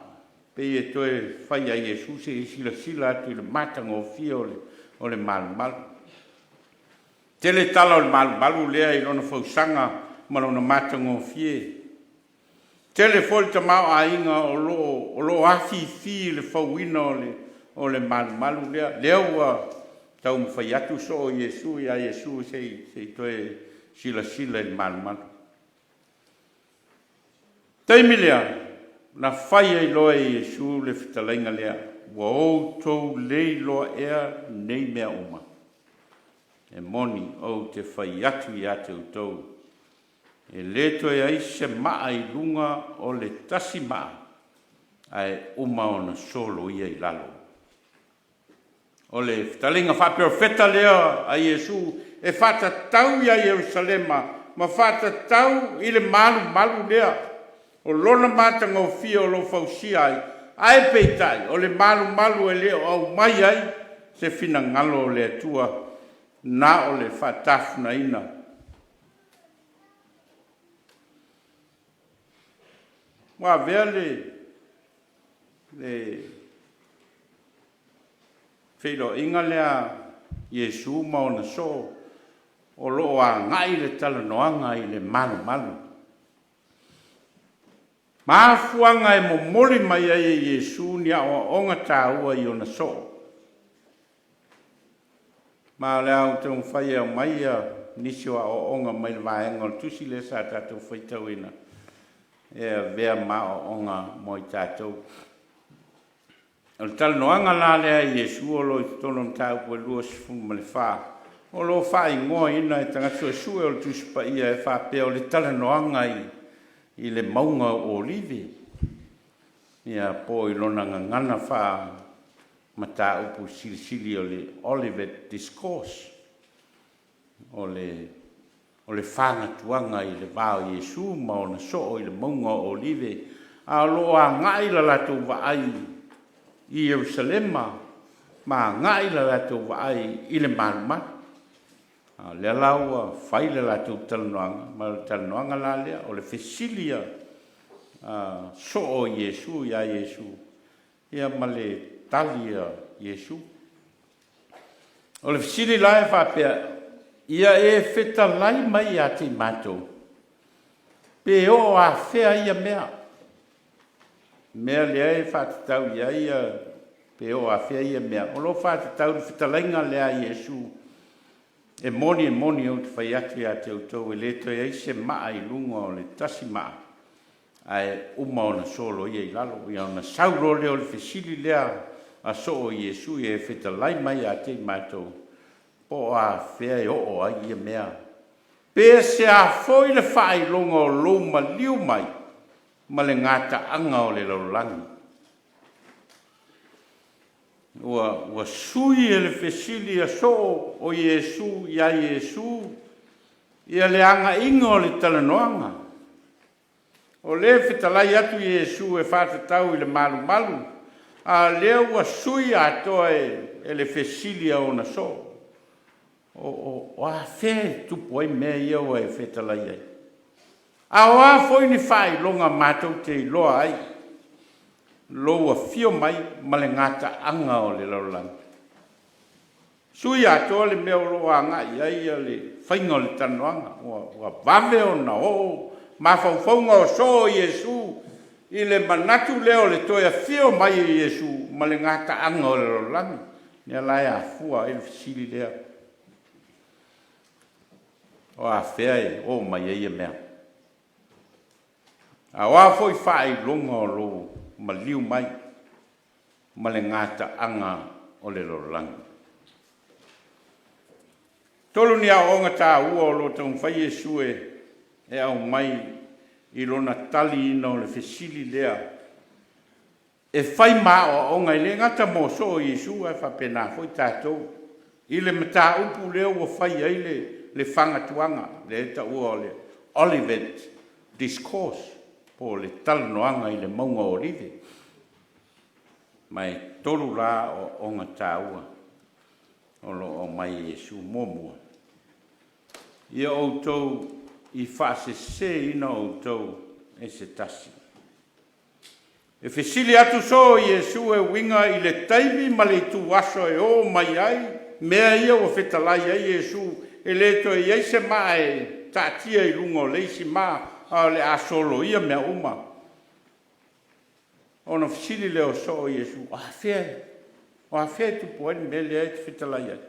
pei e toe fai ia Iesu se i silasila atu i le matagofie o le malumalu. E tele tala o le malumalu lea i lona fausaga ma lona matagofie. E tele foi le tamaoaiga o lo o afifi i le fauina o le malumalu lea. Lea ua taumafai atu soo o Iesu ia Iesu se i toe silasila i le malumalu. O le taimi lea, na fai ai loa e Iesu le fetalaiga lea, Ua outou le iloa ea nei mea uma? E moni ou te fai atu ia te outou, e le toe ai se maa i luga o le tasi maa, ae uma ona soloia i lalo. O le fetalaiga faaperofeta lea a Iesu e faatatau ia Ierusalema ma faatatau i le malumalu lea o lona matagofie o lo o fausia ai, ae peitai o le malumalu e le o aumai ai se finagalo o le Atua, na o le faatafunaina. Ua avea le feiloaiga lea a Iesu ma ona soo o lo o agai le talanoaga i le malumalu. Ma afuaga e momoli mai ai e Iesu ni aoaoga taua i ona soo. Ma o le a ou taumafai e aumai nisi o aoaoga mai le vaega o le tusi lea sa tatou faitauina e avea ma aoaoga mo i tatou. O le talanoaga la lea a Iesu o lo o i totonu o le mataupu e 24, o lo o faaigoaina e tagata suesue o le Tusi Paia e faapea o le talanoaga i le mauga o Olive, ia po o i lona gagana faa-mataupu silisili o le Olivet Discourse. O le o le fagatuaga i le va o Iesu ma ona soo i le mauga o Olive, a o lo o agai la latou vaai i Ierusalema ma agai la latou vaai i le malumalu. A o lea la ua fai le latou talanoaga, ma o le talanoaga la lea, o le fesili a soo o Iesu ia Iesu, ia ma le tali a Iesu. O le fesili la e faapea, Ia e fetalai mai ia te i matou, pe oo afea ia mea? Mea lea e faatatau i ai pe oo afea ia mea, o lo o faatatau i le fetalaiga lea a Iesu, E moni, e moni, ou te fai atu ia te outou, e le toe i ai se maa i luga o le tasi maa, ae uma ona soloia i lalo. Ia ona sau loa lea o le fesili lea a soo Iesu, ia e fetalai mai ia te i matou, po o afea e oo ai ia mea? Pe se a foi le faailoga o lou maliu mai ma le gataaga o le lalolagi? Ua sui e le fesili a soo o Iesu ia Iesu ia le agaiga o le talanoaga. O lea e fetalai atu Iesu e faatatau i le malumalu, a o lea ua sui atoa e le fesili a ona soo, O afea e tupu ai mea ia ua e fetalai ai? A o a foi ni faailoga matou te iloa ai lou afio mai ma le gataaga o le lalolagi? Sui atoa le mea o lo o agai i ai le faiga o le talanoaga, ua vave ona oo mafaufauga o soo o Iesu i le manatu lea o le toe afio mai o Iesu ma le gataaga o le lalolagi, lea la e afua ai le fesili lea, o afea e oo mai ai ia mea? A o a foi faailoga o lou maliu mai ma le gataaga o le lalolagi? 3 ni aoaoga taua o lo o taumafai Iesu e aumai i lona taliina o le fesili lea e fai ma aoaoga e le gata mo soo o Iesu ae faapena foi tatou i le mataupu lea ua fai ai le fagatuaga lea e taua o le Olivet Discourse po o le Talanoaga i le Mauga o Olive. Ma e 3 la aoaoga taua o lo o aumai e Iesu. Muamua, ia outou i faaseseina outou e se tasi. E fesili atu soo Iesu e uiga i le taimi ma le ituaso e oo mai ai mea ia ua fetalai ai Iesu, e le toe i ai se maa e taatia i luga o le isi maa, a o le a soloia mea uma. Ona fesili lea o soo o Iesu, o afea, o afea e tupu ai le mea lea e te fetalai ai?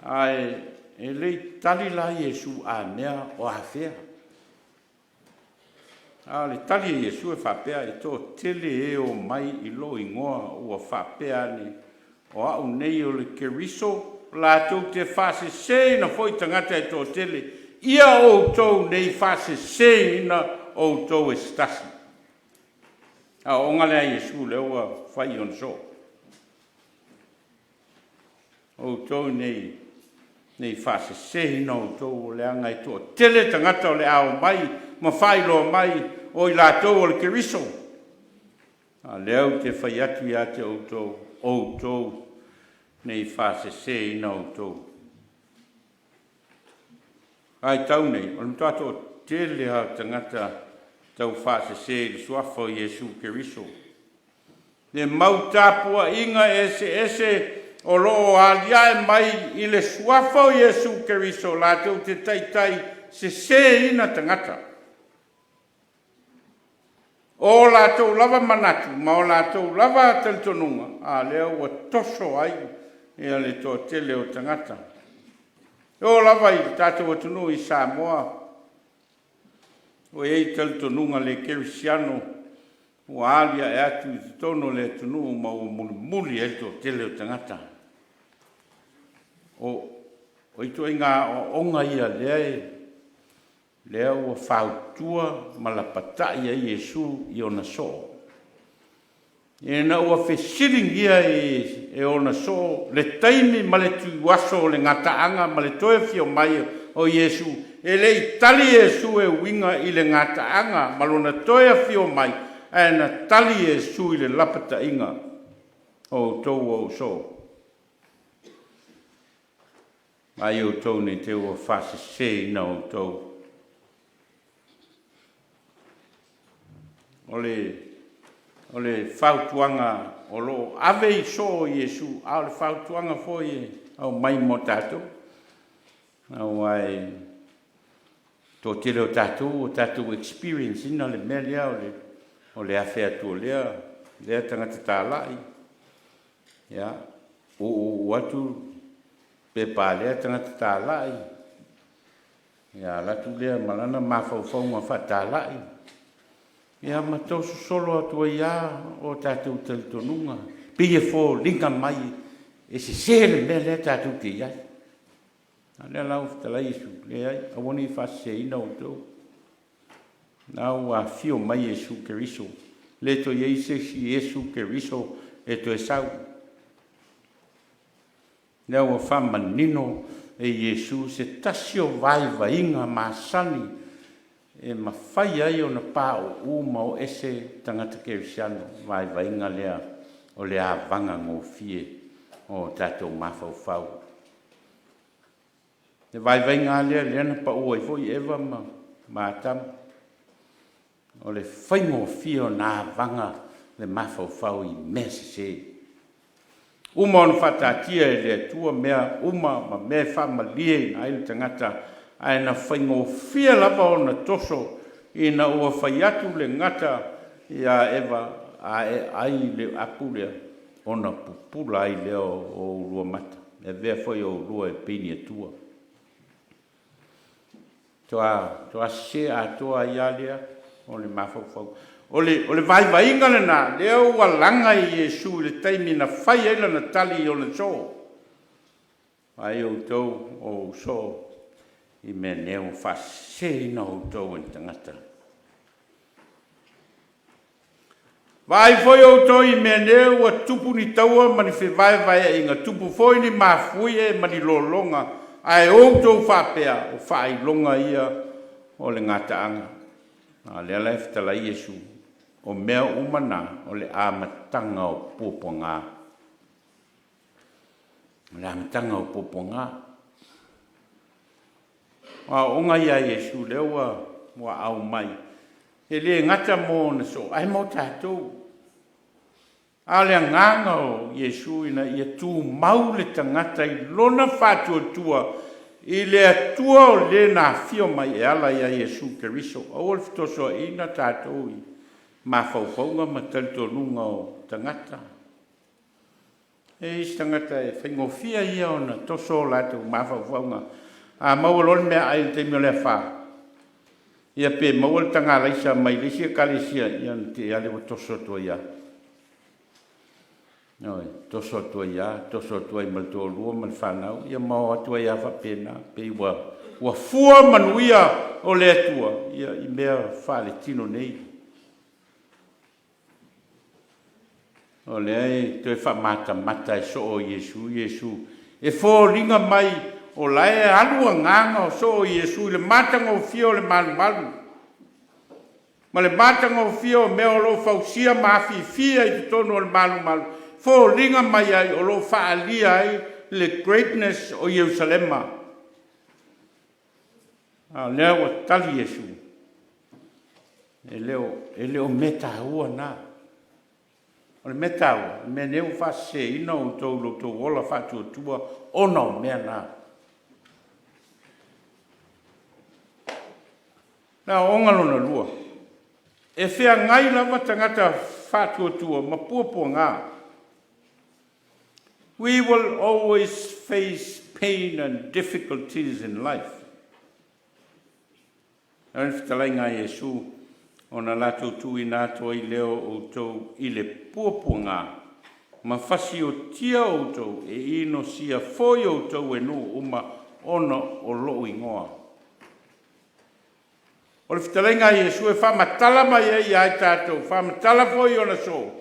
Ae e le i tali la Iesu a mea o afea. A o le tali a Iesu e faapea, e toatele e omai i lou igoa ua faapea ane, o au nei o le Keriso, latou te faaseseina foi tagata e toatele. Ia outou ne i faaseseina outou e se tasi. Aoaoga lea a Iesu lea ua fai i ona soo. Outou ne i faaseseina outou, leaga e toatele tagata o le a omai ma faailoa mai o i latou o le Keriso. A o lea ou te fai atu ia te outou, outou ne i faaseseina outou. Vaitau nei, o le matua toatele lava o tagata tau faasese i le suafa o Iesu Keriso. Le mau tapuaiga eseese o lo o aliae mai i le suafa o Iesu Keriso latou te taitai seseina tagata. O o latou lava manatu ma o latou lava talitonuga, a lea ua toso ai le toatele o tagata. E oo lava i le tatou atunuu i Samoa, ua i ai talitonuga le kerisiano ua aliae atu i totonu o le atunuu ma ua mulimuli ai le toatele o tagata. O ituaiga aoaoga ia lea lea ua fautua ma lapatai ai Iesu i ona soo. Ina ua fesiligia e ona soo le taimi ma le tuaso o le gataaga ma le toe afio mai o Iesu, e le i tali Iesu e uiga i le gataaga ma lona toe afio mai, ae na tali Iesu i le lapataiga, O outou ua ou soo. Vaai outou ne i te i ua faaseseina outou. O le, o le fautuaga o lo o ave i soo o Iesu, a o le fautuaga foi e aumai mo tatou, aua e toatele o tatou ua tatou experience ina le mea lea o le, o le afe atu o lea, lea tagata talai, ia, uu atu pepa a lea tagata talai, ia alu atu lea ma lana mafaufauga faatalai, ia ma tau sosolo atu ai lava o tatou talitonuga, pei e foliga mai e sese le mea lea tatou te i ai. A o lea la ua fetalai Iesu, leai, aua ne i faaseseina outou. La ua afio mai Iesu Keriso, le toe i ai se isi Iesu Keriso e toe sau. Lea ua faamanino e Iesu se tasi o vaivaiga masani e mafai ai ona pauu ma o ese tagata kerisiano, vaivaiga lea o le avaga gofie o tatou mafaufau. Le vaivaiga lava lea lea na pau ai foi Eva ma Atamu, o le faigofie ona avaga le mafaufau i mea sese. Uma ona faataatia e le Atua mea uma ma mea e faamalieina ai le tagata, ae na faigofie lava ona toso ina ua fai atu le gata ia Eva, A e ai i le apu lea, ona pupula ai lea o oulua mata, e avea foi oulua e pei ni atua. Faatoa sese atoa ai lava lea o le mafaufau. O le o le vaivaiga lena lea ua laga e Iesu i le taimi na fai ai lana tali i ona soo. Vaai outou o ou soo i mea nei ua faaseseina outou e ni tagata. Vaai foi outou i mea nei ua tupu ni taua ma ni fevaevaeaiga, tupu foi ni mafuie ma ni lologa, ae outou faapea, o faailoga ia o le gataaga. A o lea la e fetalai Iesu, o mea uma na, o le amataga o puapuaga. O le amataga o puapuaga. O aoaoga ia a Iesu lea ua aumai, e le gata mo ona soo, ae mo tatou. A o le agaga o Iesu ina ia tumau le tagata i lona faatuatua i le Atua o le na afio mai e ala ia Iesu Keriso. Aua le fetosoaina tatou i mafaufauga ma talitonuga o tagata. E i ai isi tagata e faigofie ia ona toso o latou mafaufauga, a maua loa le meaai i le taimi o le afa, ia pe maua le taga alaisa mai le isi ekalesia, ia ona te i lava lea ua toso atu ai lava. Ioe, toso atu ai lava, toso atu ai ma le toalua ma le fanau, ia ma o atu ai lava faapena, pei ua ua fua manuia o le Atua ia i mea faaletino nei. O lea e toe faamatamata e soo o Iesu Iesu, e foliga mai o la e alu agaga o soo o Iesu i le matagofie o le malumalu, ma le matagofie o mea o lo o fausia ma afifi ai i totonu o le malumalu, foliga mai ai o lo o faaalia ai le greatness o Ierusalema. A o lea ua tali Iesu, e le o, e le o mea taua na. O le mea taua, o le mea nei ua faaseseina outou i lo outou ola faatuatua ona o mea na. O le aoaoga lona lua, e feagai lava tagata faatuatua ma puapuaga. We will always face pain and difficulties in life. O le fetalaiga a Iesu, ona latou tuuina atu ai lea o outou i le puapuaga, ma fasiotia outou, e inosia foi outou e nuu uma ona o lou igoa. O le fetalaiga a Iesu e faamatala mai ai ia i tatou, faamatala foi i ona soo,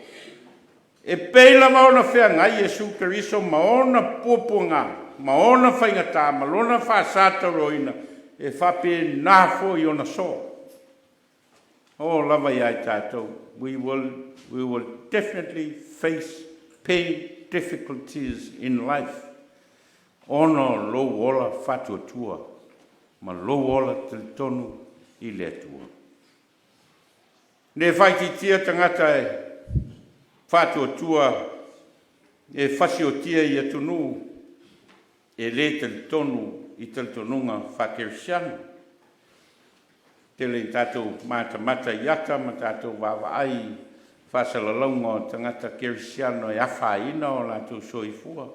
e pei lava ona feagai Iesu Keriso ma ona puapuaga, ma ona faigata, ma lona faasa tauroina, e faapena foi ona soo. Oo lava ia i tatou, we will, we will definitely face pain, difficulties in life, ona o lou ola faatuatua ma lou ola talitonu i le Atua. Ne faaitiitia tagata e faatuatua e fasiotia i atunuu e le talitonu i talitonuga faakerisiano. Tele ina tatou matamata i ata ma tatou vaavaai i faasalalauga o tagata kerisiano e afaina o latou soifua.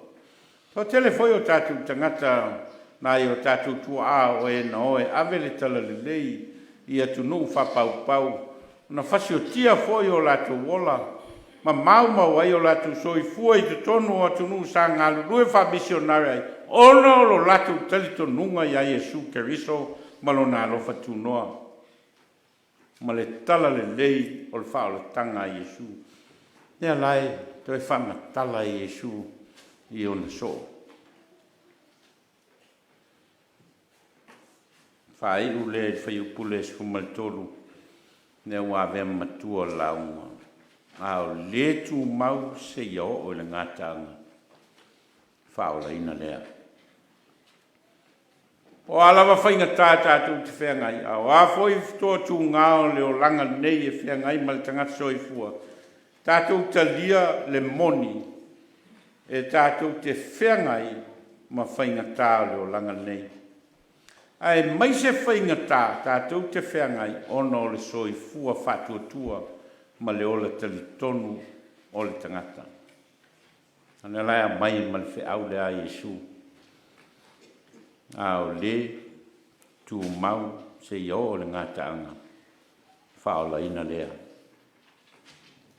Toatele foi o tatou tagata nai o tatou tuaa o e na o e ave le talalelei i atunuu faapaupau, na fasiotia foi o latou ola ma maumau ai o latou soifua i totonu o atunuu sa galulue faamisionare ai, ona o lo latou talitonuga ia Iesu Keriso ma Lona alofa tunoa ma le talalelei o le faaolataga a Iesu. Lea la e toe faamatala e Iesu i ona soo. Faaiu lea i le fuaiupu lea 13, lea ua avea ma matua o le lauga, a o le tumau seia oo i le gataaga faaolaina lea. Po o a lava faigata tatou te feagai, a o a foi toatuga o le olaga nei e feagai ma le tagata soifua, tatou talia le moni e tatou te feagai ma faigata o le olaga nei, aemaise faigata tatou te feagai ona o le soifua faatuatua ma le ola talitonu o le tagata. O lea la e aumai ma le feau lea a Iesu, a o le tumau seia oo i le gataaga faaolaina lea.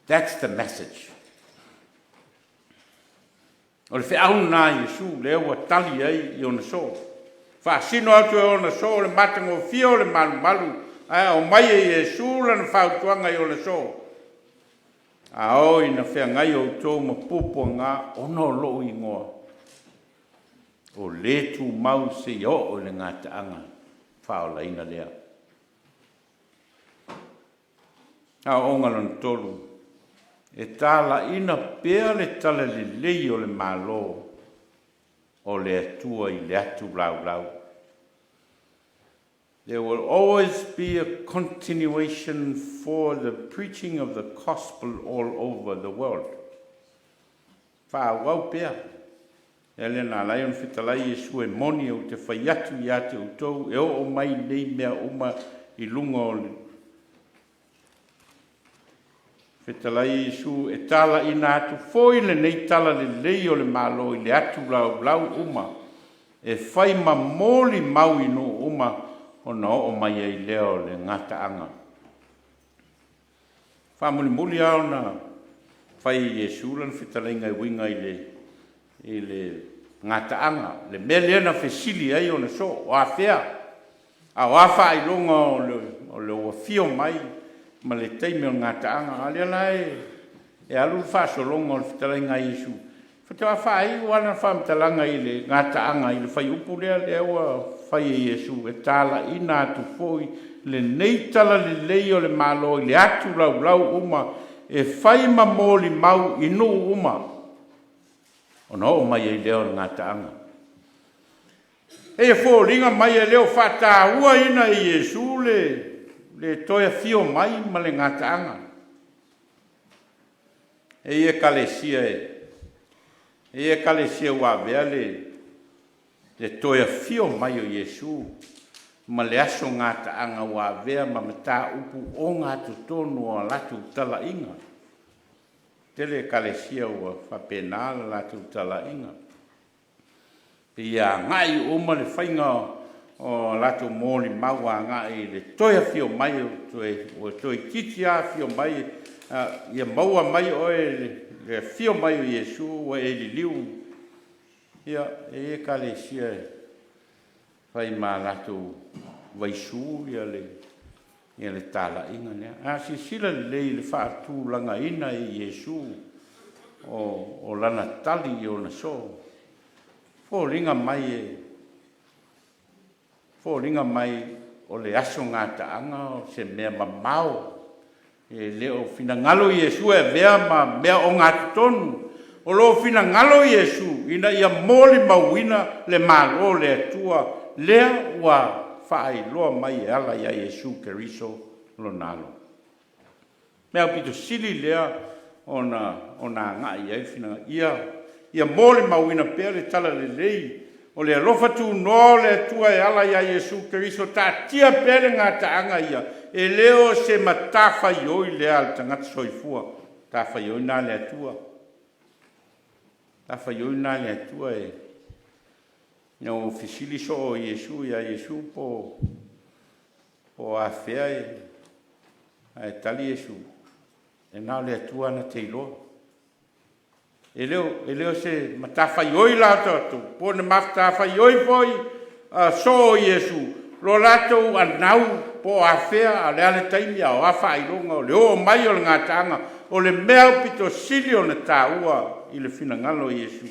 That's the message. O le feau lena a Iesu lea ua tali ai i ona soo. Faasino atu e ona soo le matagofie o le malumalu, ae aumai e Iesu lana fautuaga i ona soo, A oo ina feagai outou ma puapuaga ona o lou igoa, o le tumau seia oo i le gataaga faaolaina lea. Aoaoga lona tolu, e talaiina pea le talalelei o le Malo o le Atua i le atu laulau. There will always be a continuation for the preaching of the gospel all over the world. Faaauau pea. Lea lea na ala ai ona fetalai Iesu e moni ou te fai atu ia te outou e oo mai nei mea uma i luga o le Fetalai Iesu e talaiina atu foi lenei tala lelei o le Malo i le atu laulau uma e fai ma molimau i nuu uma ona oo mai ai lea o le gataaga. Faamulimuli lava ona fai e Iesu lana fetalaiga e uiga i le i le gataaga, le mea lea na fesili ai ona soo, o afea? A o a faailoga o lou afio mai ma le taimi o le gataaga? A o lea la e alu le faasologa o le fetalaiga a Iesu, faatoa faaiu lava lana faamatalaga i le gataaga i le fuaiupu lea, lea ua fai e Iesu, e talaiina atu foi lenei talalelei o le Malo i le atu laulau uma e fai ma molimau i nuu uma, ona oo mai ai lea o le gataaga. E foliga mai e le o faatauaina e Iesu le toe afio mai ma le gataaga. E i ai Ekalesia e i ai Ekalesia ua avea le toe afio mai o Iesu ma le aso gataaga ua avea ma mataupu ogatotonu o a latou talaiga. Tele Ekalesia ua faapena le latou talaiga. Pei e agai uma le faiga o a latou molimau agai i le toe afio mai, ua toeitiiti lava afio mai ia maua mai oe i le afio mai o Iesu ua e liliu. Ia, e i ai Ekalesia e fai ma a latou vaisu le talaiga lea. A silasila lelei i le faatulagaina e Iesu o Lana tali i ona soo, e foliga mai e foliga mai o le aso gataaga o se mea mamao, e le o finagalo Iesu e avea ma mea ogatotonu. O lo o finagalo Iesu ina ia molimauina le Malo o le Atua lea ua faailoa mai e ala ia Iesu Keriso Lona Alo. Mea aupito sili lea ona agai i ai le finagalo, ia molimauina pea le talalelei o le alofa tunoa o le Atua e ala ia Iesu Keriso, taatia pea le gataaga ia, e le o se matafaioi lea a le tagata soifua, matafaioi lena a le Atua. Matafaioi lena a le Atua e ina ua fesili soo Iesu ia Iesu po o afea ae tali Iesu, e na o le Atua na te iloa. E le o se matafaioi la a tatou, po o ni matafaioi foi a soo o Iesu, lo latou anau po o afea, a o le a le taimi, a o a faailoga o le oo mai o le gataaga, o le mea aupito sili ona taua i le finagalo o Iesu,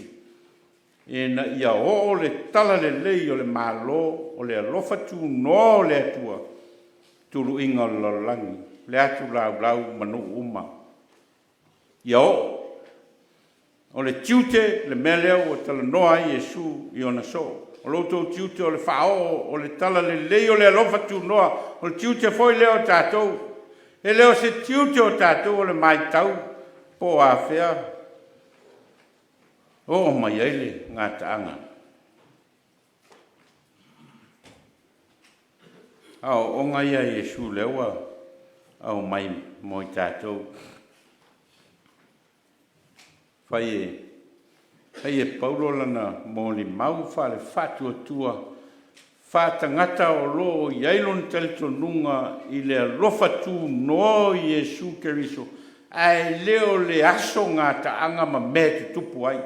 ina ia oo le talalelei o le Malo o le alofa tunoa o le Atua i tuluiga o le lalolagi, le atu laulau ma nuu uma. Ia oo. O le tiute, le mea lea ua talanoa ai Iesu i ona soo. O lo outou tiute o le faaoo o le talalelei o le alofa tunoa, o le tiute foi lea o tatou. E le o se tiute o tatou o le matau po o afea oo mai ai le gataaga. A o aoaoga ia a Iesu lea ua aumai mo i tatou. Fai e fai e Paulo lana molimau faale-faatuatua faatagata o lo o i ai lona talitonuga i le alofa tunoa o Iesu Keriso, ae le o le aso gataaga ma mea e tutupu ai.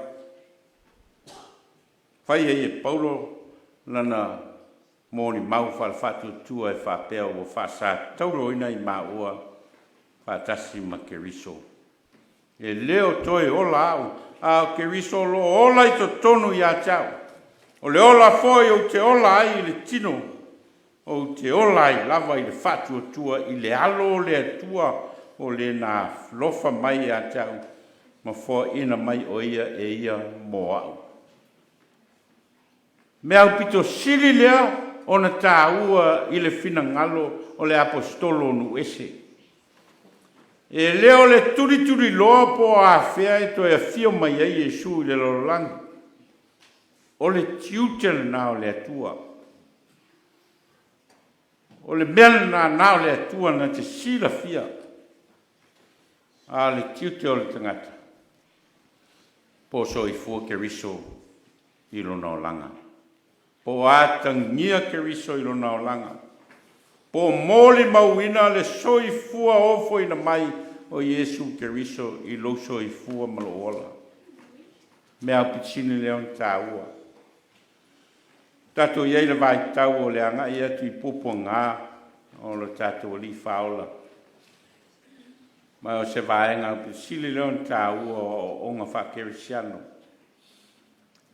Fai ai e Paulo lana molimau faale-faatuatua e faapea, Ua faasatauroina i maua faatasi ma Keriso. E le o toe ola au, a o Keriso o lo o ola i totonu ia te au. O le ola foi ou te ola ai i le tino, ou te ola ai lava i le faatuatua i le Alo o le Atua o Le na alofa mai ia te au ma foaina mai o Ia e Ia mo au. Mea aupito sili lea ona taua i le finagalo o le Aposetolo o nuu ese. E le o le tulituliloa po o afea e toe afio mai ai Iesu i le lalolagi, o le tiute lena o le Atua. O le mea lena na o le Atua na te silafia, a o le tiute o le tagata, po o soifua Keriso i lona olaga, po o atagia Keriso i lona olaga, po o molimauina le soifua ofoina mai o Iesu Keriso i lou soifua ma lou ola. Mea aupito sili lea ona taua. Tatou i ai i le vaitau o le agai atu i puapuaga o lo tatou Alii Faaola, ma o se vaega aupito sili lea ona taua o aoaoga faakerisiano,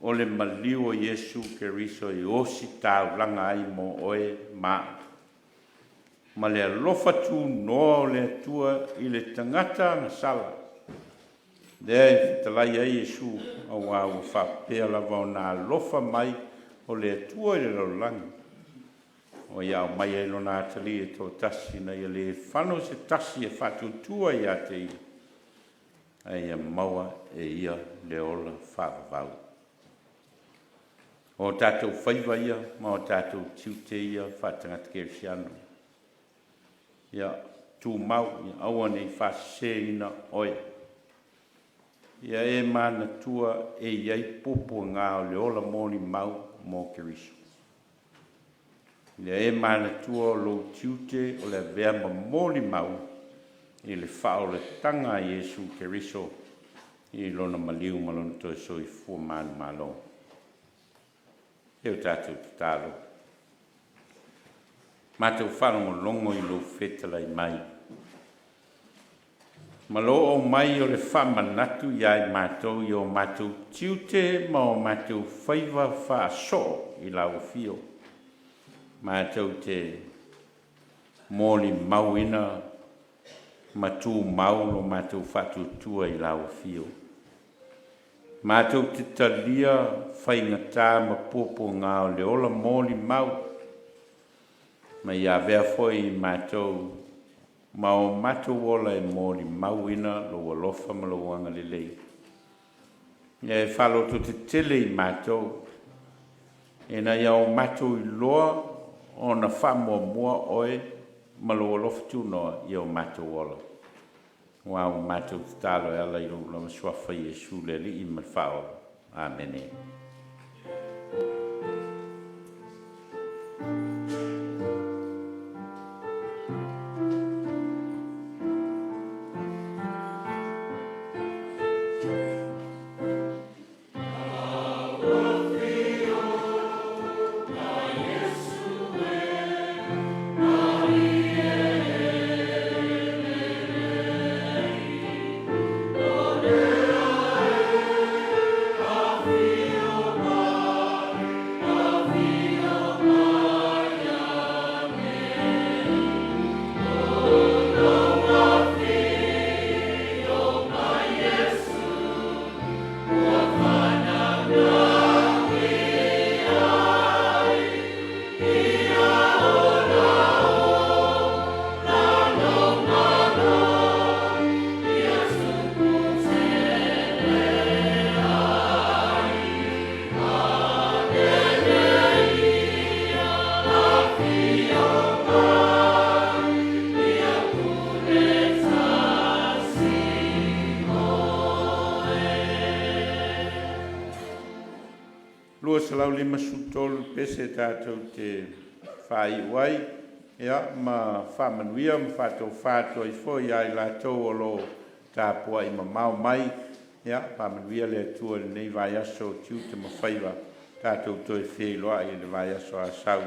o le maliu o Iesu Keriso e ositaulaga ai mo oe ma a'u, ma le alofa tunoa o le Atua i le tagata agasala, lea e fetalai ai Iesu, auā ua faapea lava ona alofa mai o le Atua i le lalolagi, ua Ia aumai ai Lona Atalii e toatasi, ina ia le fano se tasi e faatuatua ia te Ia, a ia maua e ia le ola faavavau. O tatou faiva ia ma o tatou tiute ia faatagata kerisiano, ia tumau, ia aua ne i faaseseina oe. Ia e manatua e i ai puapuaga o le ola molimau mo Keriso. Ia e manatua o lou tiute o le avea ma molimau i le faaolataga a Iesu Keriso i Lona maliu ma Lona toe soifua manumalo. E o tatou tatalo, matou faalogologo i lou fetalai mai, ma lou oo mai o le faamanatu ia i matou i o matou tiute ma o matou faiva faasoo i lau afio, matou te molimauina ma tumau lo matou faatuatua i lau afio. Matou te talia faigata ma puapuaga o le ola molimau, ma ia avea foi i matou ma o matou ola e molimauina lou alofa ma lou agalelei. Ia e faalototetele i matou, ina ia o matou iloa ona faamuamua oe ma lou alofa tunoa i o matou ola. Aua ua matou tatalo e ala i lou lava Suafa Iesu le Alii ma le Faaola. Amene. 253 pese tatou te faaiu ai, ia, ma faamanuia ma faatofa atu ai foi ia i latou o lo o tapuai mamao mai. Ia faamanuia le Atua i lenei vaiaso o tiute ma faiva, tatou toe feiloai i le vaiaso a sau.